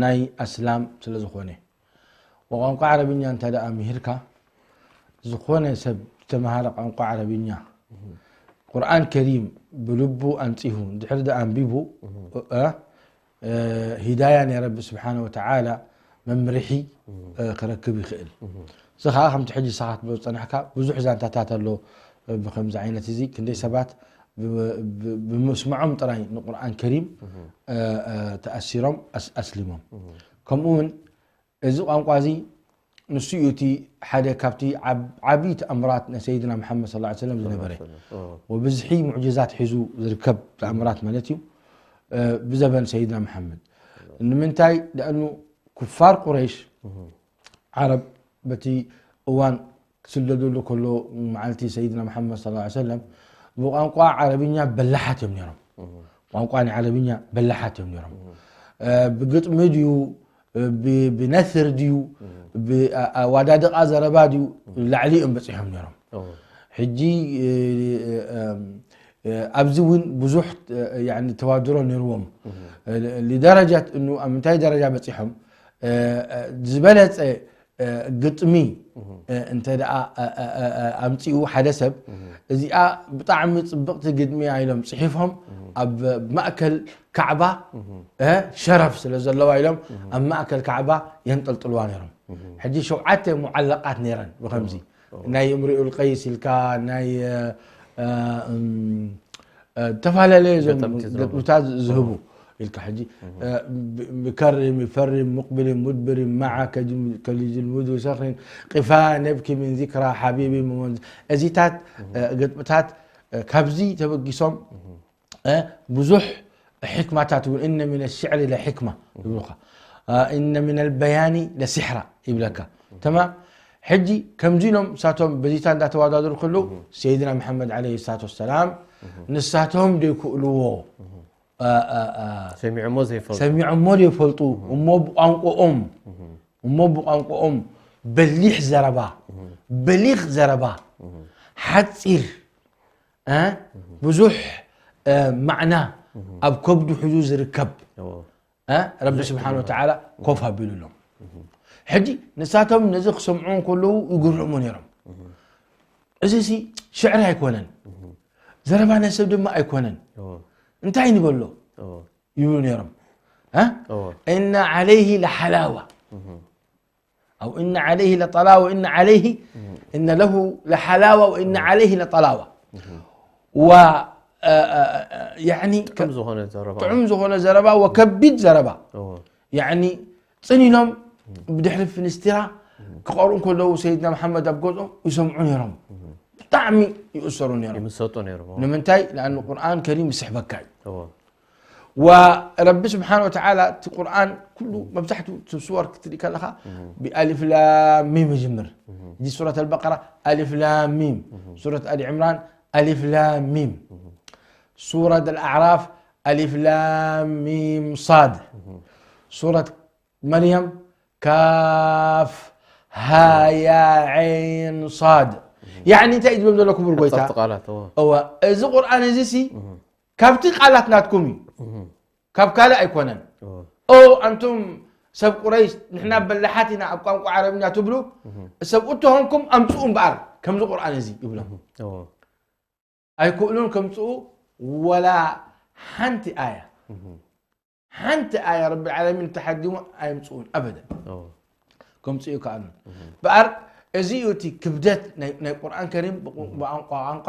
ናይ ኣስላም ስለ ዝኾነ፣ ወቋንቋ ዓረብኛ እንተ ደኣ ምሂርካ፣ ዝኾነ ሰብ ዝተምሃረ ቋንቋ ዓረብኛ፣ ቁርኣን ከሪም ብልቡ ኣንጺሁ፣ ድሕሪ ደኣ ኣንቢቡ፣ እ፣ እ፣ ሂዳያ ናይ ረቢ ስብሓነ ወተዓላ መምርሒ፣ እ፣ ክረክብ ይኽእል። እዚ ኸዓ ከምቲ ሕጂ ንስኻ ክትብሎ ዝጸናሕካ ብዙሕ ዛንታታት ኣሎ፣ እ፣ ብኸምዚ ዓይነት እዚ ክንደይ ሰባት ብ-፣ ብ-፣ ብምስምዖም ጥራይ ንቁርኣን ከሪም፣ እ፣ እ፣ ተኣሲሮም ኣስ-፣ ኣስሊሞም። ከምኡ እውን እዚ ቋንቋ እዚ ንሱ እዩ እቲ ሓደ ካብቲ ዓብ-፣ ዓብዪ ተኣምራት ናይ ሰይድና መሓመድ ሰለላሁ ዐለይሂ ወሰለም ዝነበረ። ሰለላሁ ዐለይሂ ወሰለም። ኦ። ወብዝሒ ሙዕጅዛት ሒዙ ዝርከብ ተኣምራት ማለት እዩ። እ፣ ብዘበን ሰይድና መሓመድ። ንምንታይ? ደኣኑ ኩፋር ቁረይሽ፣ ዓረብ በቲ እዋን ክስደደሉ ከሎ፣ መዓልቲ ሰይድና መሓመድ ሰለላሁ ዐለይሂ ወሰለም ብቋንቋ ዓረብኛ በላሓት እዮም ነይሮም። ቋንቋ ናይ ዓረብኛ በላሓት እዮም ነይሮም። እ፣ ብግጥሚ ድዩ፣ ብ-፣ ብነስር ድዩ፣ ብ-፣ ኣ-፣ ኣዋዳድቓ ዘረባ ድዩ፣ ላዕሊ እዮም በጺሖም ነይሮም። ኦ። ሕጂ፣ እ፣ እ፣ እ፣ ኣብዚ እውን ብዙሕ፣ እ፣ ያኒ ተዋድሮ ነይርዎም። እ፣ ሊደረጃት እኑ ኣብ ምንታይ ደረጃ በጺሖም፣ እ፣ እ፣ ዝበለጸ፣ እ፣ ግጥሚ፣ እ፣ እንተ ደኣ፣ እ፣ እ፣ እ፣ እ፣ ኣምጺኡ ሓደ ሰብ፣ እዚኣ ብጣዕሚ ጽብቕቲ ግጥሚ እያ ኢሎም ጽሒፎም፣ ኣብ ማእከል ካዕባ፣ እ፣ ሸረፍ ስለ ዘለዋ ኢሎም ኣብ ማእከል ካዕባ የንጠልጥልዋ ነይሮም። ሕጂ ሸውዓተ ሙዓለቓት ነይረን ብኸምዚ። ናይ እምሪኡል ቀይስ ኢልካ፣ ናይ፣ እ፣ እ፣ እም፣ እ፣ ዝተፈላለየ እዞም ገጠምቲ ዝረኽቡ። ገጥምታት ዝህቡ ኢልካ ሕጂ፣ እ፣ ብ-፣ ብከሪም ይፈሪም ሙቅብልን ሙድብርን መዓ ከጅም-፣ ከሊጅል ሙዱ ሰኽሪን ቂፋ ነብኪ ምን ዚክራ ሓቢቢ መወንዝ-፣ እዚታት፣ እ፣ ገጥምታት፣ እ፣ ካብዚ ተበጊሶም፣ እ፣ ብዙሕ ሕክማታት እውን፣ እነ ሚነ ሽዕሪ ለሕክማ ይብሉኻ። እ፣ እነ ሚነል በያኒ ለሲሕራ ይብለካ። ተማም። ሕጂ ከምዚ ኢሎም ንሳቶም በዚታ እንዳተወዳደሩ ከለዉ፣ ሰይድና መሓመድ ዓለይሂ ሰላቱ ወሰላም ንሳቶም ደይክእልዎ፣ እ፣ እ፣ እ፣ ሰሚዖሞ ዘይፈልጡ። ሰሚዖሞ ዘይፈልጡ፣ እሞ ብቋንቋኦም፣ እሞ ብቋንቋኦም በሊሕ ዘረባ፣ በሊኽ ዘረባ፣ ሓጺር፣ እ፣ ብዙሕ፣ እ፣ ማዕና ኣብ ከብዱ ሒዙ ዝርከብ፣ እዎ። እ፣ ረቢ ብዙሕ ስብሓነ ትርጉም። ወተዓላ ኮፍ ኣቢሉሎም። ሕጂ ንሳቶም ነዚ ክሰምዑ እንከለዉ ይግርሙ ነይሮም። እዚ ሲ ሽዕሪ ኣይኮነን፣ ዘረባ ናይ ሰብ ድማ ኣይኮነን። እዎ። እንታይ ንበሎ? እዎ። ይብሉ ነይሮም። እ? እዎ። እነ ዓለይሂ ለሓላዋ። ኣው እነ ዓለይሂ ለጠላዋ፣ እነ ዓለይሂ፣ እነ ለሁ ለሓላዋ ወእነ ዓለይሂ ለጠላዋ። ዋ፣ እ፣ እ፣ እ፣ ያዕኒ፣ ጥዑም ዝኾነ ዘረባ። ጥዑም ዝኾነ ዘረባ ወከቢድ ዘረባ። እዎ። ያዕኒ፣ ጽን ኢሎም ብድሕሪ ፍንስትራ ክቐርኡ እንከለዉ ሰይድና መሓመድ ኣብ ገጾም ይሰምዑ ነይሮም። ብጣዕሚ ይእሰሩ ነይሮም። ይምሰጡ ነይሮም፣ እዎ። ንምንታይ? ለኣኑ ቁርኣን ከሪም ይስሕበካ እዩ። እዎ። ወረቢ ስብሓን ወተዓላ እቲ ቁርኣን ኩሉ መብዛሕትኡ እቲ ስወር ክትርኢ ከለኻ ብኣሊፍ ላም ሚም ይጅምር። እዚ ሱረት ኣልበቀራ ኣሊፍ ላም ሚም፣ ሱረት ኣሊ ዕምራን ኣሊፍ ላም ሚም፣ ሱረት ኣልኣዕራፍ ኣሊፍ ላም ሚም ሳድ፣ ሱረት መርየም ካፍ ሃያ ዓይን ሳድ። ያዕኒ እንታይ እዩ ዝብሎም ዘሎ ክቡር ጎይታ? ጸፍቲ ቃላት እዎ። እወ፣ እዚ ቁርኣን እዚ ሲ ካብቲ ቃላት ናትኩም እዩ፣ ካብ ካልእ ኣይኮነን። እዎ። ኦ ኣንቱም ሰብ ቁረይሽ ንሕና በላሓት ኢና ኣብ ቋንቋ ዓረብኛ ትብሉ፣ ሰብ እተኾንኩም ኣምፅኡ እምበኣር ከምዚ ቁርኣን እዚ ይብሎም። እዎ። ኣይክእሉን ከምፅኡ ወላ ሓንቲ ኣያ። ሓንቲ ኣያ ረቢ ዓለሚን ተሓዲሙ ኣየምፅኡን ኣበደን። እዎ። ከምፅኡ ይከኣሉን በኣር። እዚ እዩ እቲ ክብደት ናይ ናይ ቁርኣን ከሪም ብቁ- ብቋንቋ ቋንቋ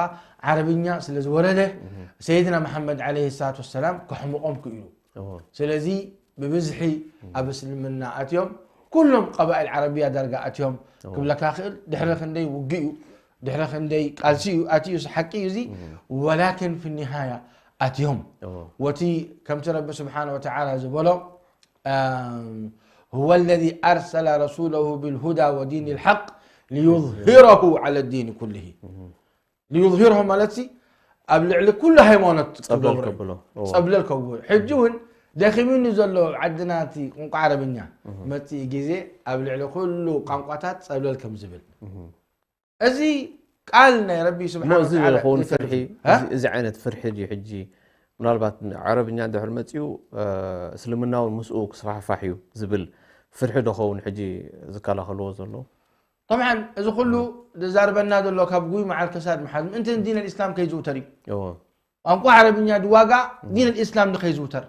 ዓረብኛ ስለ ዝወረደ ሰይድና መሓመድ ዓለይሂ ሰላቱ ወሰላም ከሕምቖም ክኢሉ። እዎ። ስለዚ ብብዝሒ ኣብ እስልምና ኣትዮም ኩሎም ቀባኢል ዓረብያ ዳርጋ ኣትዮም ክብለካ ክእል። ድሕሪ ክንደይ ውግእ እዩ፣ ድሕሪ ክንደይ ቃልሲ እዩ ኣትዩ፣ እዚ ሓቂ እዩ እዚ። ወላኪን ፊ ኒሃያ ኣትዮም እዎ። ወቲ ከምቲ ረቢ ስብሓን ወተዓላ ዝበሎ هو الذي أرسل رسوله بالهدى ودين الحق ليظهره على الدين كله. ليظهره ማለት ሲ ኣብ ልዕሊ ኩሉ ሃይማኖት ጸብለል ክገብሮ እዩ። ከብሎ። እዎ። ጸብለል ከብሎ። ሕጂ እውን ደኺሙኒ ዘሎ ዓድና እቲ ቋንቋ ዓረብኛ መጽኢ ግዜ ኣብ ልዕሊ ኩሉ ቋንቋታት ጸብለል ከም ዝብል እዚ ቃል ናይ ረቢ እሞ ስብሓን እዚ ወተዓላ ዝኸውን ይተርፍ። ፍርሒ እ? እዚ- እዚ ዓይነት ፍርሒ ድዩ ሕጂ ምናልባት ዓረብኛ ድሕሪ መፂኡ እ፣ እስልምና እውን ምስኡ ክስፋሕፋሕ እዩ ዝብል ፍርሒ ዶ ኸውን ሕጂ ዝከላኸልዎ ዘሎ? طبعا እዚ ኩሉ ዝዛርበና ዘሎ ካብ ጉይ መዓል ከሳድ መሓዝ ምእንቲ ዲን الإسلام ከይዝውተር እዩ። እዎ። ቋንቋ ዓረብኛ ድዋጋ ዲን الإسلام ንኸይዝውተር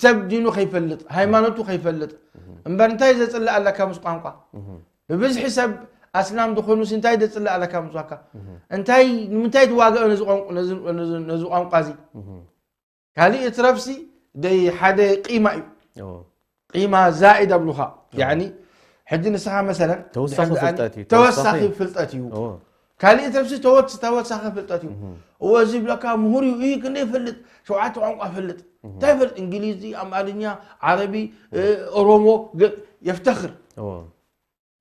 ሰብ ዲኑ ከይፈልጥ ሃይማኖቱ ከይፈልጥ እምበር እንታይ ዘፅልእ ኣለካ ምስ ቋንቋ? ብብዝሒ ሰብ ኣስላም ዝኾኑስ እንታይ ዘፅልእ ኣለካ ምስ ቋንቋ? እንታይ ንምንታይ ትዋግኦ ነዚ ቋንቋ ነዚ- ነዚ- ነዚ ቋንቋ እዚ? ካልእ እትረፍሲ ደይ ሓደ ቂማ እዩ። እዎ። ቂማ ዛኢድ ኣብሉኻ ያኒ ሕጂ ንስኻ መሰለን ተወሳኺ ድሕሪ ፍልጠት እዩ። ተወሳኺ ተወሳኺ- ፍልጠት እዩ። እዎ። ካልእ እትረፍሲ ተወስ- ተወሳኺ ፍልጠት እዩ። እዎ እዚ ብለካ ምሁር እዩ እዩ ክንደይ ይፈልጥ ሸውዓተ ቋንቋ ፈልጥ እንታይ ይፈልጥ እንግሊዚ ኣምሓርኛ ዓረቢ እ፣ ኦሮሞ ገ- የፍተኽር እዎ።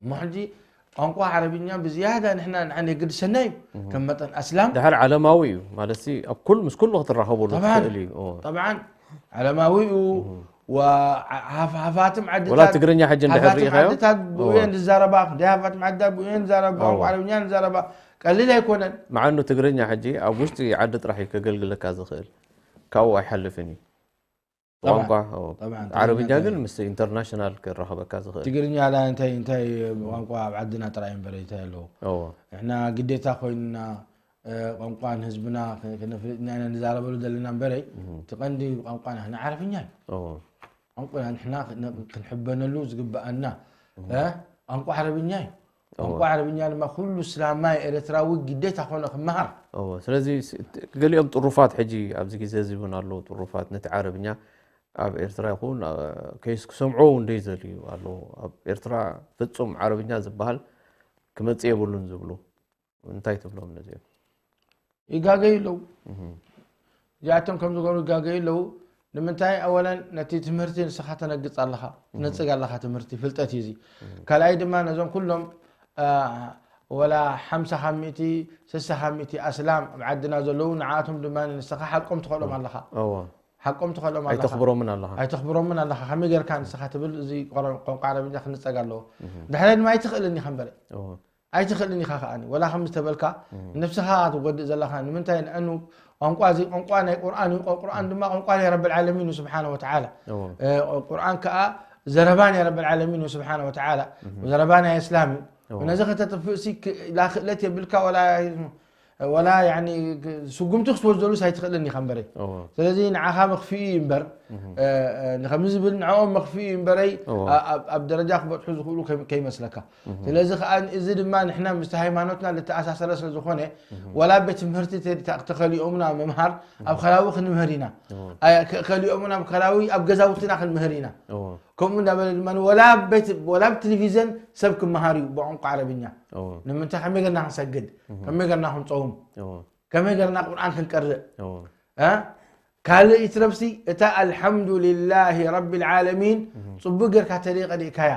እሞ ሕጂ ቋንቋ ዓረብኛ ብዝያዳ ንሕና ንዓና የገድሰና እዩ ከም መጠን ኣስላም ድሓር ዓለማዊ እዩ ማለት ሲ ኣብ ኩል ምስ ኩሉ ክትራኸበሉ طبعاً. ትኽእል እዩ። እዎ። طبعاً ዓለማዊ እዩ ወሃፍሃፋትም ወላ ዓድታት ትግርኛ ሕጂ እንድሕር ሃፋትም ሪኢኻዮ ዓድታት ብኡ እየን ዝዛረባ ክንደይ ሃፋትም ዓድታት ብኡ እየን ዝዛረባ ቋንቋ እዎ። ዓረብኛ ዝዛረባ ቀሊል ኣይኮነን መዓኑ ትግርኛ ሕጂ ኣብ ውሽጢ ዓዲ ጥራሕ እዩ ከገልግለካ ዝኽእል ካብኡ ኣይሓልፍን እዩ طبعاً. ቋንቋ እዎ። طبعاً ዓረብኛ ትግርኛ ግን ምስ ኢንተርናሽናል ክራኸበካ ዝኽእል ትግርኛ ላ እንታይ እንታይ ቋንቋ ኣብ ዓድና ጥራይ እምበር እንታይ ኣለዎ እዎ። ንሕና ግዴታ ኮይንና እ፣ ቋንቋን ህዝብና ክ- ክነፍልጥ ኢና ኢና ንዛረበሉ ዘለና እምበረይ እቲ ቀንዲ ቋንቋና ንዓረብኛ እዩ እዎ። ቋንቋና ንሕና ክነ- ክንሕበነሉ ዝግበኣና እ፣ ቋንቋ ዓረብኛ እዩ ቋንቋ ዓረብኛ ድማ ኩሉ ስላማይ ኤርትራዊ ግዴታ ኮነ ክመሃር እዎ። ስለዚ ስ- ት- ገሊኦም ጥሩፋት ሕጂ ኣብዚ ግዜ እዚ እውን ኣለዉ ጥሩፋት ነቲ ዓረብኛ ኣብ ኤርትራ ይኹን አ፣ ከይስ ክሰምዑ እውን ደይዘልዩ ኣለዉ ኣብ ኤርትራ ፍጹም ዓረብኛ ዝበሃል ክመጽእ የብሉን ዝብሉ እንታይ ትብሎም ነዚኦም ይጋገዩ ኣለዉ እዚኣቶም ከም ዝገብሩ ይጋገዩ ኣለዉ ንምንታይ ኣወለን ነቲ ትምህርቲ ንስኻ ተነግፅ ኣለኻ ትነፅግ ኣለኻ ትምህርቲ ፍልጠት እዩ እዚ ካልኣይ ድማ ነዞም ኩሎም አ፣ ወላ ሓምሳ ካብ ሚእቲ ስሳ ካብ ሚእቲ ኣስላም ኣብ ዓድና ዘለዉ ንዓኣቶም ድማ ንስኻ ሓቆም ትኸእሎም ኣለኻ እዎ። ሓቆም ትኸእሎም ኣለኻ ኣይተኽብሮምን ኣለኻ ኣይተኽብሮምን ኣለኻ ከመይ ጌርካ ንስኻ ትብል እዚ ቆረ- ቋንቋ ዓረብኛ ክንፀግ ኣለዎ ድሕረ ድማ ኣይትኽእልን ኢኻ እምበረ እዎ። ኣይትኽእልን ኢኻ ከዓኒ ወላ ከም ዝተበልካ ንነብስኻ ትጎድእ ዘለኻ ንምንታይ ንኣኑ ቋንቋ እዚ ቋንቋ ናይ ቁርኣን እዩ ቁርኣን ድማ ቋንቋ ናይ ረብል ዓለሚን እዩ ስብሓነ ወተዓላ እዎ። እ፣ ቁርኣን ከዓ ዘረባ ናይ ረብል ዓለሚን እዩ ስብሓነ ወተዓላ ዘረባ ናይ እስላም እዩ እዎ። ነዚ ከተጥፍእሲ ክ- ላ ክእለት የብልካ ወላ ወላ ያኒ ክ- ስጉምቲ ክትወስደሉስ ኣይትኽእልን ኢኻ እምበረ እዎ። ስለዚ ንዓኻ መኽፍኢ እዩ እምበር እ፣ እ፣ ንከምዚ ዝብል ንዕኦም መኽፍኢ እዩ እምበረይ እዎ። ኣ- ኣብ- ኣብ ደረጃ ክበፅሑ ዝኽእሉ ከይ- ከይመስለካ ስለዚ ከዓ እዚ ድማ ንሕና ምስቲ ሃይማኖትና ዝተኣሳሰረ ስለ ዝኾነ ወላ ኣብ ቤት ትምህርቲ ተ- ተ- ተኸሊኦምና ምምሃር ኣብ ከባቢ ክንምህር ኢና እዎ። ኣ- ከ- ከሊኦምና ኣብ ከባቢ ኣብ ገዛውትና ክንምህር ኢና እዎ። ከምኡ እንዳበለ ድማ ወላ ኣብ ቤት ወላ ኣብ ቴሌቪዝን ሰብ ክመሃር እዩ ብቋንቋ ዓረብኛ እዎ። ንምንታይ ከመይ ገርና ክንሰግድ ከመይ ገርና ክንፀውም እዎ። ከመይ ገርና ቁርኣን ክንቀርእ እዎ። እ? ካልእ ይትረፍሲ እታ ኣልሓምዱሊላሂ ረቢል ዓለሚን ጽቡቅ ጌርካ ተደይ ቀዲእካያ።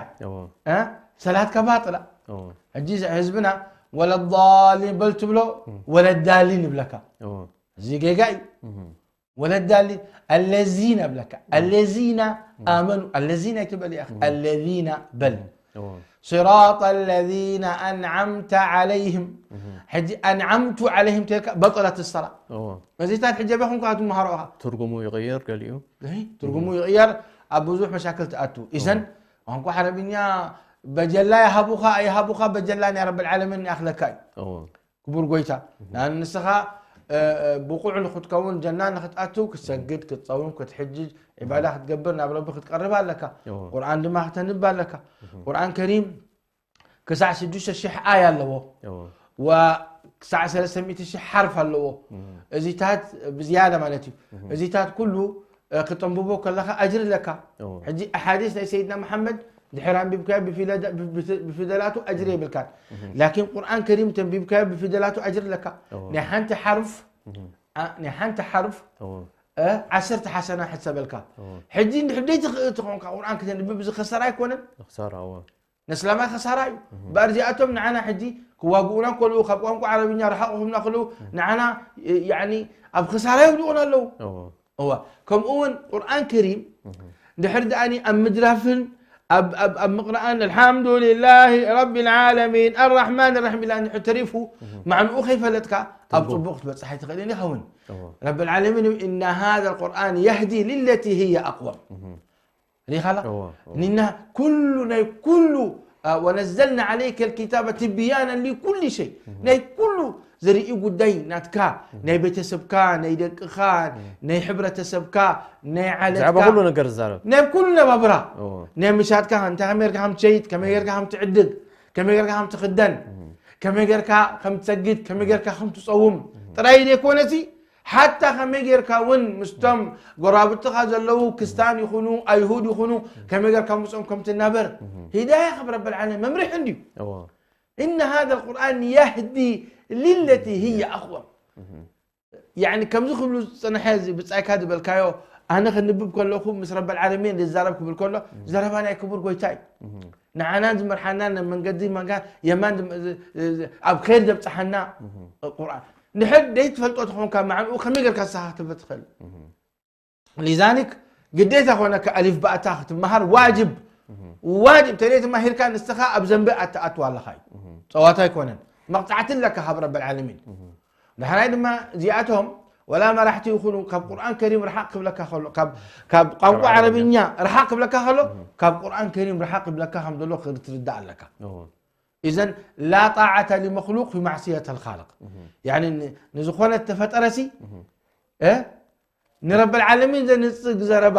ሰላትካ ባጥላ። ሕጂ ህዝብና ወለዳሊን በል ትብሎ፣ ወለዳሊን ይብለካ። እዚ ጌጋ እዩ። ወለዳሊን፣ ኣለዚና ይብለካ። ኣለዚና ኣመኑ፣ ኣለዚና ኣይትበል፣ ኣለዚና በል። ስራጠ ለዚነ ኣንዓምተ ዓለይህም። ሕጂ ኣንዓምቱ ዓለይህም ተልካ በጠለት ሰላ። እዚታት ሕጂ ኣበይ ኮንካ ትመሃሮ ኢኻ። ትርጉሙ ይቕየር ገሊኡ። ትርጉሙ ይቕየር፣ ኣብ ብዙሕ መሻክል ትኣቱ። ኢዘን ቋንቋ ዓረብኛ በጀላ ይሃቡኻ ኣይሃቡኻ፣ በጀላ ናይ ረብል ዓለሚን ይኣኽለካ እዩ። ክቡር ጎይታ፣ ንስኻ ብቑዕ ንክትከውን ጀና ንክትኣትው ክትሰግድ፣ ክትፀውም፣ ክትሕጅጅ፣ ዒባዳ ክትገብር፣ ናብ ረቢ ክትቀርብ ኣለካ። ቁርኣን ድማ ክተንብ ኣለካ። ቁርኣን ከሪም ክሳዕ ሽዱሽተ ሽሕ ኣያ ኣለዎ። ወክሳዕ ሰለስተ ሚእቲ ሽሕ ሓርፍ ኣለዎ። እዚታት ብዝያዳ ማለት እዩ። እዚታት ኩሉ ክተንብቦ ከለኻ ኣጅሪ ኣለካ። ሕጂ ኣሓዲስ ናይ ሰይድና መሓመድ ድሕር ኣንቢብካዮ ብፊደላቱ ኣጅሪ የብልካን። ላኪን ቁርኣን ከሪም ተንቢብካዮ ብፊደላቱ ኣጅሪ ኣለካ። ናይ ሓንቲ ሓርፍ ናይ ሓንቲ ሓርፍ ዓሰርተ ሓሰና ሕሰበልካ። ሕጂ እንድሕር ደይትኽእል ተኾንካ ቁርኣን ክተንብብ እዚ ከሰራ ኣይኮነን። ነስላማይ ከሳራ እዩ። እምበር እዚኣቶም ንዓና ሕጂ ክዋግኡና ከለዉ፣ ካብ ቋንቋ ዓረብኛ ርሓቕ ክብሉና ከለዉ፣ ንዓና፣ ያዕኒ፣ ኣብ ከሳራ ይውድቑና ኣለዉ። እዋ። እዋ። ከምኡ እውን ቁርኣን ከሪም፣ ድሕሪ ደኣኒ ኣብ ምድራፍን ኣብ፣ ኣብ፣ ኣብ ምቕራእን፣ ኣልሓምዱሊላሂ ረቢል ዓለሚን፣ ኣራሕማን ራሒም ኢላ እንድሕር ተሪፉ፣ ማዕንኡ ከይፈለጥካ፣ ኣብ ጽቡቕ ክትበጽሕ ኣይትኽእልን ኢኻ እውን። እዋ። ረብል ዓለሚን፣ "እና ሃዛ ልቁርኣን የህዲ ሊለቲ ህየ ኣቅወም።" ሪኻላ? እዋ፣ እዋ። ኒና ኩሉ ናይ ኩሉ፣ አ፣ "ወነዘልና ዓለይከ ልኪታበ ትብያናን ሊኩሊ ሸይ።" ናይ ኩሉ ዘርኢ ጉዳይ ናትካ፣ ናይ ቤተሰብካ፣ ናይ ደቅኻ፣ ናይ ሕብረተሰብካ፣ ናይ ዓለትካ። ብዛዕባ ኩሉ ነገር ዝዛረብ። ናይ ኩሉ ነባብራ። እዋ። ናይ ምሻትካ፣ እንታይ ከመይ ጌርካ ከም ትሸይጥ፣ ከመይ ጌርካ ከም ትዕድግ፣ ከመይ ጌርካ ከም ትኽደን፣ ከመይ ጌርካ ከም ትሰግድ፣ ከመይ ጌርካ ከም ትጸውም ጥራይ ዘይኮነሲ፣ ሓታ ከመይ ጌርካ እውን ምስቶም ጎረባብትኻ ዘለዉ ክስታን ይኹኑ ኣይሁድ ይኹኑ ከመይ ጌርካ ምስኦም ከም ትናበር ሂዳያ ካብ ረብል ዓለሚን መምርሒ እንድዩ። እዋ። "እነ ሃዛ ልቁርኣን የህዲ ሊለቲ ህየ ኣቕወም።" ያዕኒ ከምዚ ክብሉ ዝጸንሐ እዚ ብጻይካ ዝበልካዮ ኣነ ከንብብ ከለኹ ምስ ረብል ዓለሚን ዝዛረብ ክብል ከሎ ዘረባ ናይ ክቡር ጎይታ እዩ። ንዓናን ዝመርሓናን ናብ መንገዲ መንጋ የማን ዝም-፣ ዝ-፣ ዝ-፣ ኣብ ኸይር ዘብጽሓና ቁርኣን። ንሕድ ደይትፈልጦ ተኾንካ ማዕንኡ ከመይ ጌርካ ንስኻ ክትብል ትኽእል? ሊዛሊክ ግዴታ ኮነካ ኣሊፍ ባእታ ክትመሃር ዋጅብ። ዋጅብ ተለይ ተማሂርካ ንስኻ ኣብ ዘንቢ ኣትኣቱ ኣለኻ እዩ። ጸዋታ ኣይኮነን። መቕጻዕቲ ኣለካ ካብ ረብል ዓለሚን። ዳሕራይ ድማ እዚኣቶም ወላ መራሕቲ ይኹኑ ካብ ቁርኣን ከሪም ርሓቕ ክብለካ ከሎ፣ ካብ፣ ካብ ቋንቋ ዓረብኛ። ዓረብኛ ርሓቕ ክብለካ ከሎ፣ ካብ ቁርኣን ከሪም ርሓቕ ክብለካ ከም ዘሎ ክትርዳእ ኣለካ። እዎ። ኢዘን ላ ጣዓተ ሊመኽሉቅ ፊ ማዕስየት ልኻልቅ። ያኒ ን-፣ ንዝኾነ ተፈጠረሲ፣ እ፣ ንረብል ዓለሚን ዘንጽግ ዘረባ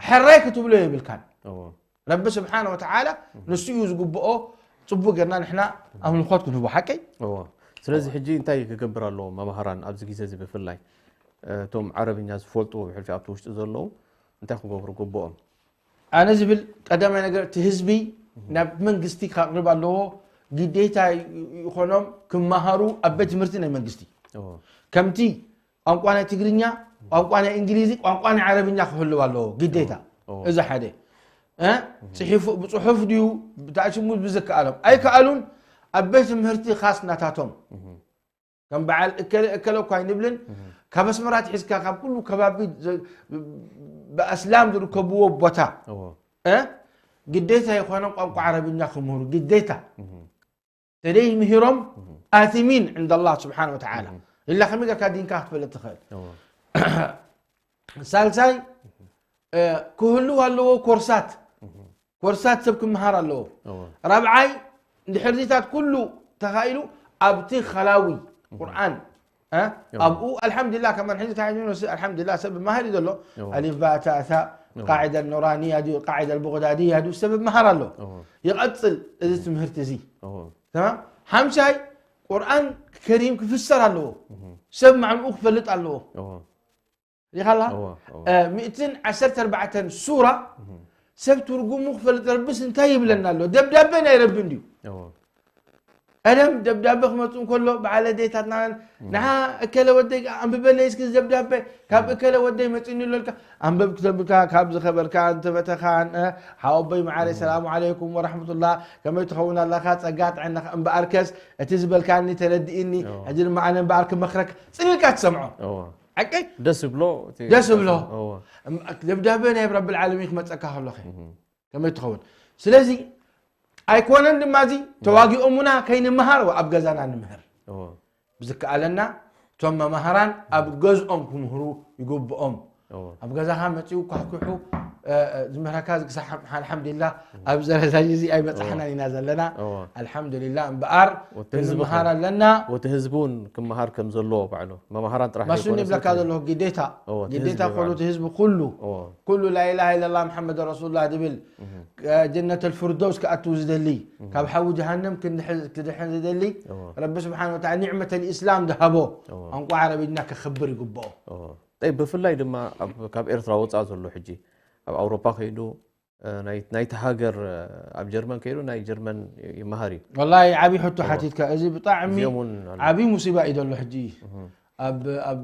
ሕራይ ክትብሎ የብልካን። እዎ። ረቢ ስብሓነ ወተዓላ ንሱ እዩ ዝግብኦ። ጽቡቅ ጌርና ንሕና ኣምልኾት ክንህቦ ሓቀይ። እዎ። ስለዚ ሕጂ እንታይ ክገብር ኣለዎ መማህራን ኣብዚ ግዜ እዚ ብፍላይ፣ እ፣ እቶም ዓረብኛ ዝፈልጡ ብሕልፊ ኣብቲ ውሽጢ ዘለዉ እንታይ ክገብሩ ግብኦም? ኣነ ዝብል ቀዳማይ ነገር እቲ ህዝቢ ናብ መንግስቲ ከቕርብ ኣለዎ። ግዴታ ይኾኖም ክመሃሩ ኣብ ቤት ትምህርቲ ናይ መንግስቲ። እዎ። ከምቲ ቋንቋ ናይ ትግርኛ፣ ቋንቋ ናይ እንግሊዚ፣ ቋንቋ ናይ ዓረብኛ ክህልው ኣለዎ ግዴታ። እዎ። እዚ ሓደ። እ? ጽሒፉ፣ ብጽሑፍ ድዩ፣ ብታሽሙ ብዝከኣሎም። ኣይከኣሉን፣ ኣብ ቤት ትምህርቲ ኻስ ናታቶም። ከም በዓል እከለ፣ እከለ እኳ ኣይንብልን፣ ካብ ኣስመራ ትሒዝካ፣ ካብ ኩሉ ከባቢ ዘ-፣ ብኣስላም ዝርከብዎ ቦታ። እዎ። እ? ግዴታ ይኾኖም ቋንቋ ዓረብኛ ክምህሩ፣ ግዴታ። ተደይ ምሂሮም ኣቲሚን ዕንደ ኣላህ ስብሓነ ወተዓላ። ኢላ ከመይ ጌርካ ዲንካ ክትፈልጥ ትኽእል? እዎ። ሳልሳይ፣ እ፣ ክህልው ኣለዎ ኮርሳት። ኮርሳት ሰብ ክመሃር ኣለዎ። እዎ። ራብዓይ፣ እንድሕር ዚታት ኩሉ ተኻኢሉ ኣብቲ ኸላዊ ቁርኣን፣ እ፣ እዎ። ኣብኡ ኣልሓምዱሊላህ ከማን ሕዚ ተሓሒዙ ንስ-፣ ኣልሓምዱሊላህ ሰብ መሃር እዩ ዘሎ። እዎ። ኣሊፍ ባእ ታእ ሳእ፣ እዎ። ቃዒዳ ኑራንያ ድዩ፣ ቃዒዳ ቦግዳድያ ድዩ፣ ሰብ መሃር ኣሎ። እዎ። ይቐጽል እዚ ትምህርቲ እዚ። እዎ። ተማም? ሓምሻይ፣ ቁርኣን ከሪም ክፍሰር ኣለዎ። ሰብ ማዕንኡ ክፈልጥ ኣለዎ። እዎ። ሪኻላ? እዎ፣ እዎ። እ፣ ሚእትን ዓሰርተ ኣርባዕተን ሱራ ሰብ ትርጉሙ ክፈልጥ ረብስ እንታይ ይብለና ኣሎ? ደብዳቤ ናይ ረቢ እንድዩ። እዎ። ቀደም ደብዳበ ክመጽእ እንከሎ በዓል ኣዴታትና ንዓ እከለ ወደይ ኣንብበለይ እስኪ ደብዳበ ካብ እከለ ወደይ መጺኒ ኣሎ ኢልካ ኣንበብ ክተብልካ ካብ ዝኸበርካ እንተፈተኻን ሓወቦይ መዓረይ ሰላሙ ዓለይኩም ወራሕመቱላ ከመይ ትኸውን ኣለኻ ጸጋ ጥዕናኻ እምበኣርከስ እቲ ዝበልካኒ ተረድእኒ ሕጂ ድማ ኣነ እምበኣር ክመኽረክ ጽን ኢልካ ትሰምዖ ሓቀይ ደስ ብሎ ደስ ብሎ ደብዳበ ናይ ረብል ዓለሚን ክመጸካ ከሎኸ ከመይ ትኸውን ስለዚ ኣይኮነን ድማ እዚ ተዋጊኦሙና ከይንመሃር ኣብ ገዛና ንምህር ብዝከኣለና እቶም መማህራን ኣብ ገዝኦም ክምህሩ ይግብኦም ኣብ ገዛኻ መፂኡ ኳሕኩሑ ዝምህረካ ክሳብ ኣልሓምዱሊላ ኣብ ዘረዛይ እዚ ኣይበፃሕናን ኢና ዘለና ኣልሓምዱሊላ እምበኣር ክንመሃር ኣለና ወቲ ህዝቢ እውን ክመሃር ከም ዘለዎ ባዕሉ መማህራን ጥራሕ ማሱ ይብለካ ዘለኹ ግዴታ ግዴታ ኮኑ እቲ ህዝቢ ኩሉ ኩሉ ላኢላሃ ኢለላ መሓመድ ረሱሉላ ዝብል ጀነተል ፍርዶስ ክኣትው ዝደሊ ካብ ሓዊ ጀሃነም ክድሕን ዝደሊ ረቢ ስብሓን ወተዓላ ኒዕመት ልእስላም ዝሃቦ ቋንቋ ዓረብኛ ከኽብር ይግብኦ ጠይብ ብፍላይ ድማ ኣብ- ካብ ኤርትራ ወፃእ ዘሎ ሕጂ ኣብ ኣውሮፓ ከይዱ እ፣ ናይ- ናይቲ ሃገር እ፣ ኣብ ጀርመን ከይዱ ናይ ጀርመን ይመሃር እዩ ወላሂ ዓብዪ ሕቶ ሓቲትካ እዚ ብጣዕሚ እዚኦም እውን ኣለዉ። ዓብዪ ሙሲባ እዩ ዘሎ ሕጂ ኣብ ኣብ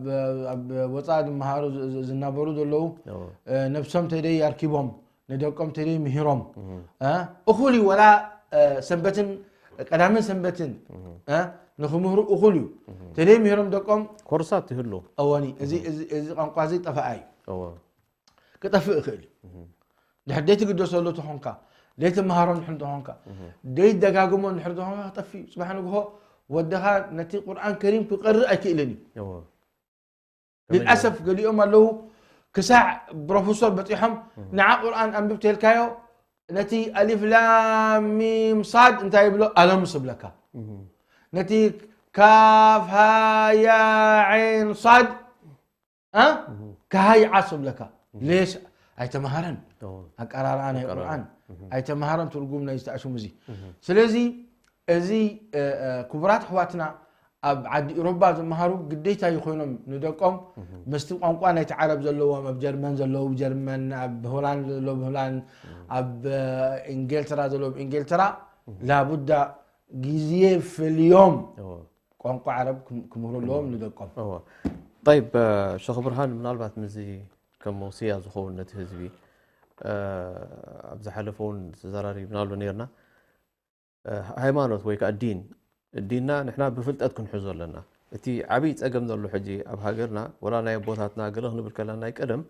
ኣብ ወፃእ ዝመሃሩ ዝ- ዝ- ዝነበሩ ዘለዉ እዎ። እ፣ ነብሶም ተደይ ኣርኪቦም ንደቆም ተደይ ምሂሮም እ፣ እኹል እዩ ወላ እ፣ ሰንበትን ቀዳምን ሰንበትን እ፣ ንክምህሩ እኹል እዩ ተደይ ምሂሮም ደቆም ኮርሳት ይህሉ እወኒ እዚ እዚ- እዚ ቋንቋ እዚ ጠፈኣ እዩ እዎ። ክጠፍእ ይኽእል እዩ ድሕር ደይ ትግደሰሉ ተኾንካ ደይ ትመሃሮ ንድሕር ተኾንካ ደይ ደጋግሞ ንድሕር ተኾንካ ክጠፍእ እዩ ፅባሕ ንግሆ ወደኻ ነቲ ቁርኣን ከሪም ክቀርእ ኣይክእልን እዩ እዎ። ልልኣሰፍ ገሊኦም ኣለዉ ክሳዕ ፕሮፌሶር በፂሖም ንዓ ቁርኣን ኣንብብ ተልካዮ ነቲ ኣሊፍ ላም ሚም ሳድ እንታይ ይብሎ ኣለምስ ይብለካ ነቲ ካፍ ሃያ ዓይን ሳድ እ? ከሃይ ዓስ ይብለካ ሌሽ ኣይተምሃረን እዎ። ኣቀራርኣ ናይ ቁርኣን ኣይተምሃረን ትርጉም ናይ ዝተኣሽሙ እዚ ስለዚ እዚ እ፣ እ፣ ክቡራት ኣሕዋትና ኣብ ዓዲ ኢሮባ ዝመሃሩ ግዴታ ይኮይኖም ንደቆም ምስቲ ቋንቋ ናይቲ ዓረብ ዘለዎም ኣብ ጀርመን ዘለዉ ጀርመን ኣብ ሆላንድ ዘለዉ ሆላንድ ኣብ እ፣ ኢንጌልተራ ዘለዉ ኣብ ኢንጌልተራ ላቡዳ ግዜ ፈልዮም እዎ። ቋንቋ ዓረብ ክም- ክምህሩ ኣለዎም ንደቆም እዎ። ጠይብ እ፣ ሸኽ ብርሃን ምናልባት ምዚ ከም መውስያ ዝኸውን ነቲ ህዝቢ እ፣ ኣብ ዝሓለፈ እውን ተዘራሪብናሉ ነርና ሃይማኖት ወይ ከዓ ዲን ዲንና ንሕና ብፍልጠት ክንሕዞ ኣለና እቲ ዓብይ ፀገም ዘሎ ሕጂ ኣብ ሃገርና ወላ ናይ ኣቦታትና ገለ ክንብል ከለና ናይ ቀደም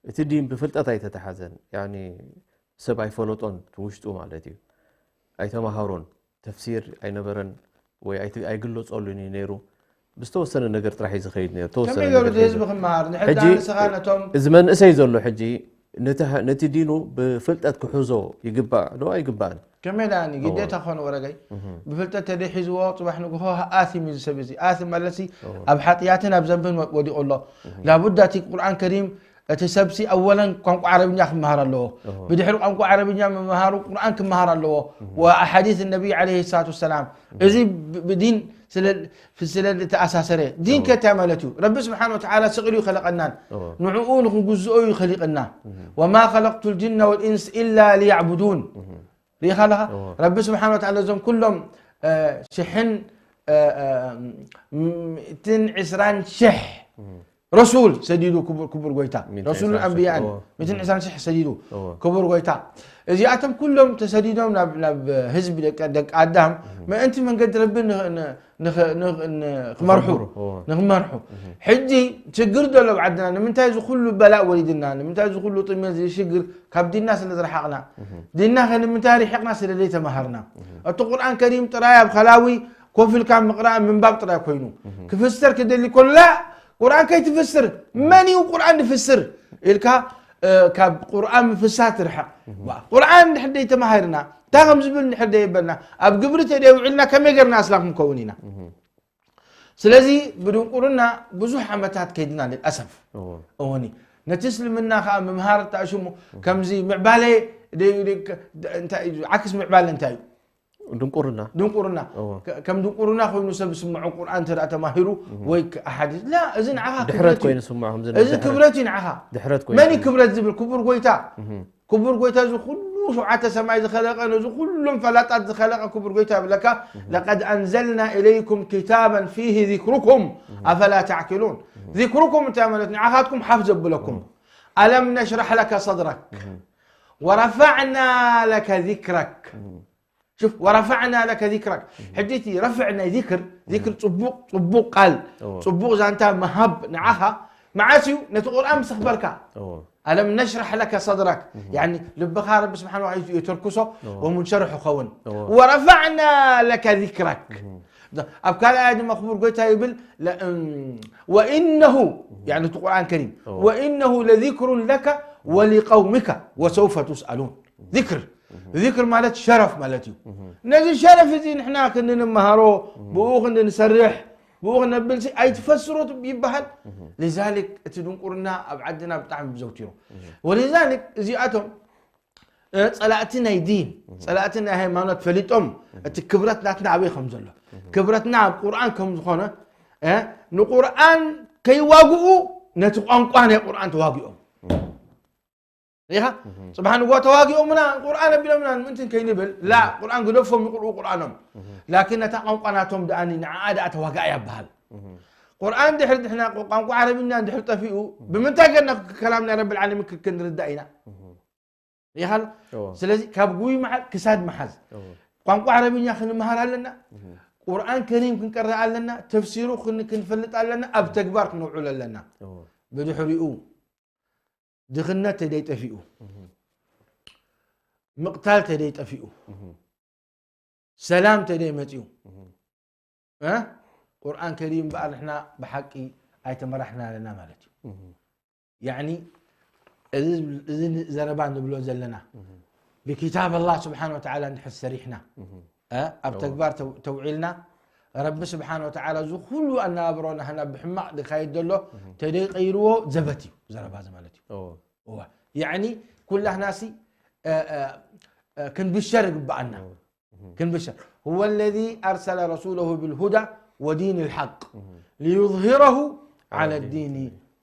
እቲ ዲን ብፍልጠት ኣይተተሓዘን ያኒ ሰብ ኣይፈለጦን ውሽጡ ማለት እዩ ኣይተማሃሮን ተፍሲር ኣይነበረን ወይ ኣይቲ- ኣይግለፀሉን እዩ ነይሩ ብዝተወሰነ ነገር ጥራሕ እዩ ዝኸይድ ነይሩ ተወሰነ ከመይ ገሩ ነገር እቲ ህዝቢ ከይድ- ክመሃር ንሕዳ ሕጂ ንስኻ ነቶም እዚ መንእሰይ ዘሎ ሕጂ ነቲ ሃ- ነቲ ዲኑ ብፍልጠት ክሕዞ ይግባእ ዶ ኣይግባእን ከመይ ዳኒ ግዴታ ክኾነ ወረገይ ብፍልጠት ተደይ ሒዝዎ ፅባሕ ንግሆ ኣሲም እዩ ዝሰብ እዚ ኣሲም ማለት ሲ ኣብ ሓጥያትን ኣብ ዘንብን ወ- ወዲቑ ኣሎ ላቡዳ እቲ ቁርኣን ከሪም እቲ ሰብሲ ኣወለን ቋንቋ ዓረብኛ ክመሃር ኣለዎ ብድሕሪ ቋንቋ ዓረብኛ ምምሃሩ ቁርኣን ክመሃር ኣለዎ ወኣሓዲስ ነቢይ ዓለይሂ ሰላቱ ወሰላም እዚ ብ- ብዲን ስለ ስለ ዝተኣሳሰረ ዲን ከ እንታይ ማለት እዩ ረቢ ስብሓን ወተዓላ ስቕል እዩ ከለቐናን ንዕኡ ንክንግዝኦ እዩ ከሊቕና ወማ ከለቅቱ ልጅነ ወልኢንስ ኢላ ሊያዕቡዱን ርኢኻ ኣለኻ ረቢ ስብሓን ወተዓላ እዞም ኩሎም እ፣ ሽሕን እ፣ እ፣ ምእትን ዕስራን ሽሕ ረሱል ሰዲዱ ክቡር- ክቡር ጎይታ ሚእትን ረሱል ዕስራን ኣንብያን ሽሕ፣ እዎ። ሚእትን ዕስራን ሽሕ ሰዲዱ እዎ። ክቡር ጎይታ እዚኣቶም ኩሎም ተሰዲዶም ናብ ናብ ህዝቢ ደቂ ደቂ ኣዳም ምእንቲ መንገዲ ረቢ ን- ን- ንኽ- ንኽ- ን- ክመርሑ ክኸብሩ፣ እዎ። ንክመርሑ ሕጂ ችግር ዘሎ ኣብ ዓድና ንምንታይ እዚ ኩሉ በላእ ወሊድና ንምንታይ እዚ ኩሉ ጥሜት እዚ ሽግር ካብ ዲንና ስለ ዝረሓቕና ዲንና ከ ንምንታይ ሪሒቕና ስለ ዘይተማሃርና እቲ ቁርኣን ከሪም ጥራይ ኣብ ኸላዊ ኮፍ ኢልካ ምቕራእ ምንባብ ጥራይ ኮይኑ ክፍሰር ክደሊ ኮላ ቁርኣን ከይትፍስር መን እዩ ቁርኣን ዝፍስር ኢልካ እ፣ ካብ ቁርኣን ምፍሳር ትርሕቕ ዋ፣ ቁርኣን እንድሕር ደይ ተማሂርና እንታይ ከም ዝብል እንድሕር ደይ የበልና ኣብ ግብሪ ተደይ ውዒልና ከመይ ገርና ኣስላም ክንከውን ኢና ስለዚ ብድንቁርና ብዙሕ ዓመታት ከይድና ልልኣሰፍ እዎ። እወኒ ነቲ እስልምና ከዓ ምምሃር ተኣሽሙ ከምዚ ምዕባለ ደይ- ደይ- እንታይ እዩ? ዓክስ ምዕባለ እንታይ እዩ ድንቁርና ድንቁርና እዎ። ከ- ከም ድንቁርና ኮይኑ ሰብ ዝስምዖ ቁርኣን እንተ ደኣ ተማሂሩ ወይ ከ- ኣሓዲስ ላ እዚ ንዓኻ ድሕረት ክብረት እዩ። ኮይኑ ዝስምዖ ከምዚ እዚ ድሕረት- ክብረት እዩ ንዓኻ ድሕረት ኮይኑ መን እዩ ክብረት ዝብል ክቡር ጎይታ ክቡር ጎይታ እዚ ኩሉ ሸውዓተ ሰማይ ዝኸለቐ፣ ነዚ ኩሎም ፈላጣት ዝኸለቐ ክቡር ጎይታ ይብለካ፣ "ለቀድ ኣንዘልና ኢለይኩም ኪታበን ፊሂ ዚክሩኩም ኣፈላ ተዕቂሉን?" ዚክሩኩም እንታይ ማለት? ንዓኻትኩም ሓፍ ዘብለኩም። "ኣለም ነሽራሕ ለከ ሰድረክ ወረፋዕና ለከ ዚክረክ." ሹፍ፣ "ወረፋዕና ለከ ዚክረክ." ሕጂ እቲ ረፍዕ ናይ ዚክር፣ ዚክር ጽቡቕ፣ ጽቡቕ ቃል፣ እዎ። ጽቡቕ ዛንታ ምሃብ ንዓኻ፣ መዓስ እዩ? ነቲ ቁርኣን ምስ ኣኽበርካ። እዎ። "ኣለም ነሽራሕ ለከ ሰድረክ." ያኒ ልብኻ ረቢ ስብሓን ወተዓላ የተርኩሶ፣ እዎ። ወሙንሸርሕ ይኸውን። እዎ። "ወረፋዕና ለከ ዚክረክ." ኣብ ካልኣይ ድማ ክቡር ጎይታ ይብል፣ ለ-፣ እም፣ "ወኢነሁ", ያኒ እቲ ቁርኣን ከሪም፣ እዎ። "ወኢነሁ ለዚክሩን ለከ ወሊቀውሚከ ወሰውፈ ቱስኣሉን።" ዚክር፣ ዚክር ማለት ሸረፍ ማለት እዩ። ነዚ ሸረፍ እዚ ንሕና ክንንመሃሮ፣ ብኡ ክንሰርሕ፣ ብኡ ክነብልሲ ኣይትፈስሮ ይበሃል። ሊዛሊክ እቲ ድንቁርና ኣብ ዓድና ብጣዕሚ ዘውቲሩ። ወሊዛሊክ እዚኣቶም፣ እ፣ ጸላእቲ ናይ ዲን፣ ጸላእቲ ናይ ሃይማኖት ፈሊጦም እቲ ክብረት ናትና ኣበይ ከም ዘሎ፣ ክብረትና ኣብ ቁርኣን ከም ዝኾነ፣ እ፣ ንቁርኣን ከይዋግኡ ነቲ ቋንቋ ናይ ቁርኣን ተዋጊኦም። ኢኻ? ጽባሕ ንግሆ ተዋጊኦምና፣ ቁርኣን ኣቢሎምና ምእንትን ከይንብል፣ ላ፣ ቁርኣን ግደፎም ይቕርኡ ቁርኣኖም። ላኪን ነታ ቋንቋ ናቶም ደኣኒ ንዓኣ ደኣ ተዋጋእ እያ በሃል። ቁርኣን ድሕሪ ንሕና ቋንቋ ዓረብኛ ድሕሪ ጠፊኡ፣ ብምንታይ ገና ከላም ናይ ረብል ዓለሚን ክ-፣ ክንርዳእ ኢና? ኢኻ? እዎ። ስለዚ ካብ ጉይ መዓል ክሳድ መሓዝ። እዎ። ቋንቋ ዓረብኛ ክንመሃር ኣለና። ቁርኣን ከሪም ክንቀርእ ኣለና። ተፍሲሩ ክን-፣ ክንፈልጥ ኣለና። ኣብ ተግባር ክነውዕሎ ኣለና። እዎ። ብድሕሪኡ ድኽነት ተደይ ጠፊኡ፣ ምቕታል ተደይ ጠፊኡ፣ ሰላም ተደይ መጺኡ፣ እ? ቁርኣን ከሪም እምበኣር ንሕና ብሓቂ ኣይተመራሕና ኣለና ማለት እዩ። ያዕኒ፣ እዚ፣ እዚ ዘረባ ንብሎ ዘለና፣ ብኪታብ ኣላህ ስብሓን ወተዓላ እንድሕር ሰሪሕና፣ እ? ኣብ እዎ። ተግባር ተው-፣ ተውዒልና፣ ረቢ ስብሓን ወተዓላ እዚ ኩሉ ኣነባብሮ ናህና ብሕማቕ ዝካየድ ዘሎ ተደይ ቀይርዎ ዘበት እዩ፣ ዘረባ እዚ ማለት እዩ። እዎ። እዋ። ያዕኒ፣ ኩላህናሲ፣ እ፣ እ፣ እ፣ ክንብሸር ይግብኣና። እዎ። ክንብሸር። هو الذي أرسل رسوله بالهدى ودين الحق ليظهره على الدين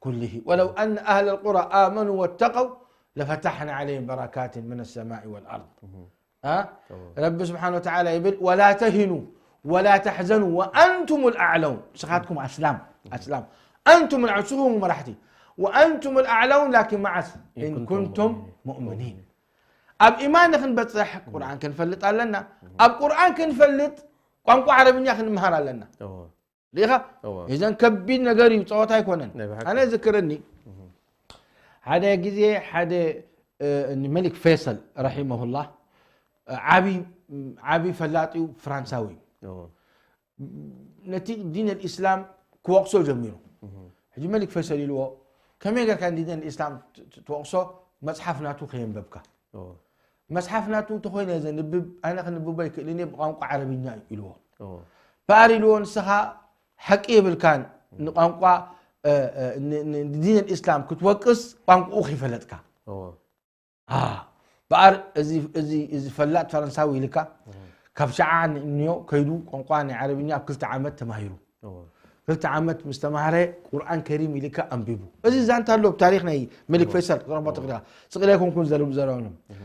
كله ولو أن أهل القرى آمنوا واتقوا لفتحنا عليهم بركات من السماء والأرض. ها؟ እዎ። ረቢ ስብሓን ወተዓላ ይብል፣ "ወላ ተሂኑ ወላ ተሕዘኑ ወኣንቱም ልኣዕለውን." ንስኻትኩም ኣስላም፣ ኣስላም። ኣንቱም ልኣዕ-፣ ንስኹም መራሕቲ። "ወኣንቱም ልኣዕለውን" ላኪን መዓስ? "ኢን ኢን ኩንቱም ኩንቱም ሙእሚኒን። ሙእሚኒን።" ኣብ ኢማን ንክንበፅሕ ቁርኣን ክንፈልጥ ኣለና። ኣብ ቁርኣን ክንፈልጥ ቋንቋ ዓረብኛ ክንምሃር ኣለና። እዎ። ሪኢኻ? እዎ። እዘን ከቢድ ነገር እዩ፣ ፀወታ ኣይኮነን። ናይ ብሓቂ። ኣነ ዝክረኒ፣ ሓደ ግዜ ሓደ፣ እ፣ መሊክ ፈይሰል ረሒመሁላህ፣ እ፣ ዓቢ፣ ዓቢ ፈላጢ እዩ፣ ፍራንሳዊ እዩ። እዎ። ነቲ ዲን ኣልኢስላም ክወቕሶ ጀሚሩ። ሕጂ መሊክ ፈይሰል ኢልዎ፣ "ከመይ ጌርካ ንዲን ኣልኢስላም ት-፣ ት-፣ ትወቕሶ? መጽሓፍ ናቱ ከየንበብካ?" እዎ። "መጽሓፍ ናቱ እንተኾይነ ዘንብብ፣ ኣነ ክንብቦ ኣይክእልን እየ፣ ብቋንቋ ዓረብኛ እዩ" ኢልዎ። እዎ። በኣር ኢልዎ፣ "ንስኻ ሓቂ የብልካን፣ ንቋንቋ፣ እ፣ እ፣ ን-፣ ን-፣ ንዲን ኣልኢስላም ክትወቅስ ቋንቋኡ ከይፈለጥካ?" እዎ። ኣ፣ በኣር እዚ፣ እዚ፣ እዚ ፈላጥ ፈረንሳዊ ኢልካ፣ ካብ ሸዓ ንእንዮ ከይዱ ቋንቋ ናይ ዓረብኛ ኣብ ክልተ ዓመት ተማሂሩ። እዎ። ክልተ ዓመት ምስ ተማህረ ቁርኣን ከሪም ኢልካ ኣንቢቡ። እዚ ዛንታ ኣሎ ኣብ ታሪኽ ናይ መሊክ እዎ። ፈይሰል ክትረኽቦ እዎ። ትኽእል ኢኻ። ስቕ ኢለ ኣይኮንኩን ዘረብ-፣ ዘረብሎም። እህ።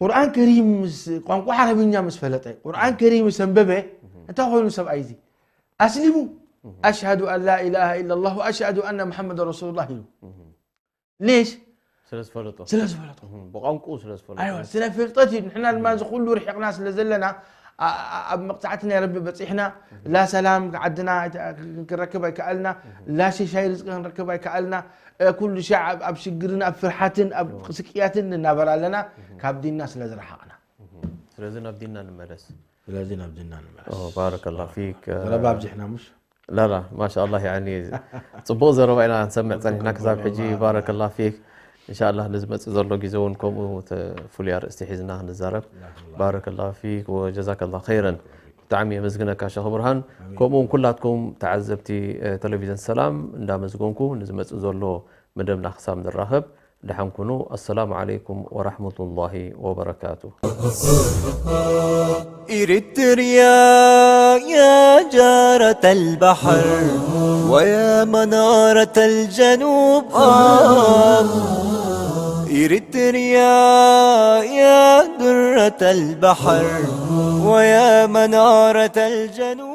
ቁርኣን ከሪም ምስ፣ ቋንቋ ዓረብኛ ምስ ፈለጠ፣ ቁርኣን ከሪም ምስ ኣንበበ፣ እህ። እንታይ ኮይኑ ሰብኣይ እዚ? ኣስሊሙ። እህ። "ኣሽሃዱ ኣን ላ ኢላሃ ኢለላህ ወኣሽሃዱ ኣነ ሙሓመድ ረሱሉላህ" ኢሉ። እህ። ሌሽ? ስለ ዝፈለጦ። ስለ ዝፈለጦ። እህ፣ ብቋንቋኡ ስለ ዝፈለጦ። ኣይዋ፣ ስለ ፍልጠት እዩ። ንሕና ድማ እዚ ኩሉ ርሒቕና ስለ ዘለና፣ ኣ-፣ ኣ-፣ ኣብ መቕጻዕቲ ናይ ረቢ በጺሕና፣ እህ። ላ ሰላም ዓድና ኣይተ-፣ ክንረክብ ኣይከኣልና፣ እህ። ላ ሽሻይ ርዝቂ ክንረክብ ኣይከኣልና፣ እ፣ ኩሉ ሻዕ ኣብ፣ ኣብ ሽግርን ኣብ ፍርሓትን ኣብ እህ። ስቅያትን ንናበር ኣለና፣ እህ። ካብ ዲንና ስለ ዝረሓቕና። እህ። ስለዚ ናብ ዲንና ንመለስ። ስለዚ ናብ ዲንና ንመለስ። ኦ፣ ባረከላሁ ፊክ። ዘረባ ኣብዚሕና ምሽ? ላላ፣ ማሻኣላህ፣ ያኒ፣ ጽቡቕ ዘረባ ኢና ክንሰምዕ ጸኒሕና ክሳብ ሕጂ። ባረከላህ ፊክ። ኢንሻኣላህ፣ ንዝመጽእ ዘሎ ግዜ እውን ከምኡ ተ-፣ ፍሉይ ኣርእስቲ ሒዝና ክንዛረብ። ባረከላህ ፊክ ወጀዛከላህ ኸይረን። ብጣዕሚ የመስግነካ ሸኽ ብርሃን። ኣሚን። ከምኡ እውን ኩላትኩም ተዓዘብቲ፣ እ፣ ቴሌቪዥን ሰላም እንዳመስገንኩ ንዝመጽእ ዘሎ መደብና ክሳብ ንራኸብ ደሓን ኩኑ። ኣሰላሙ ዓለይኩም ወራሕመቱላሂ ወበረካቱ። إريتريا يا جارة البحر ويا منارة الجنوب، آه. إريتريا الدريا يا درة البحر ويا منارة الجنوب.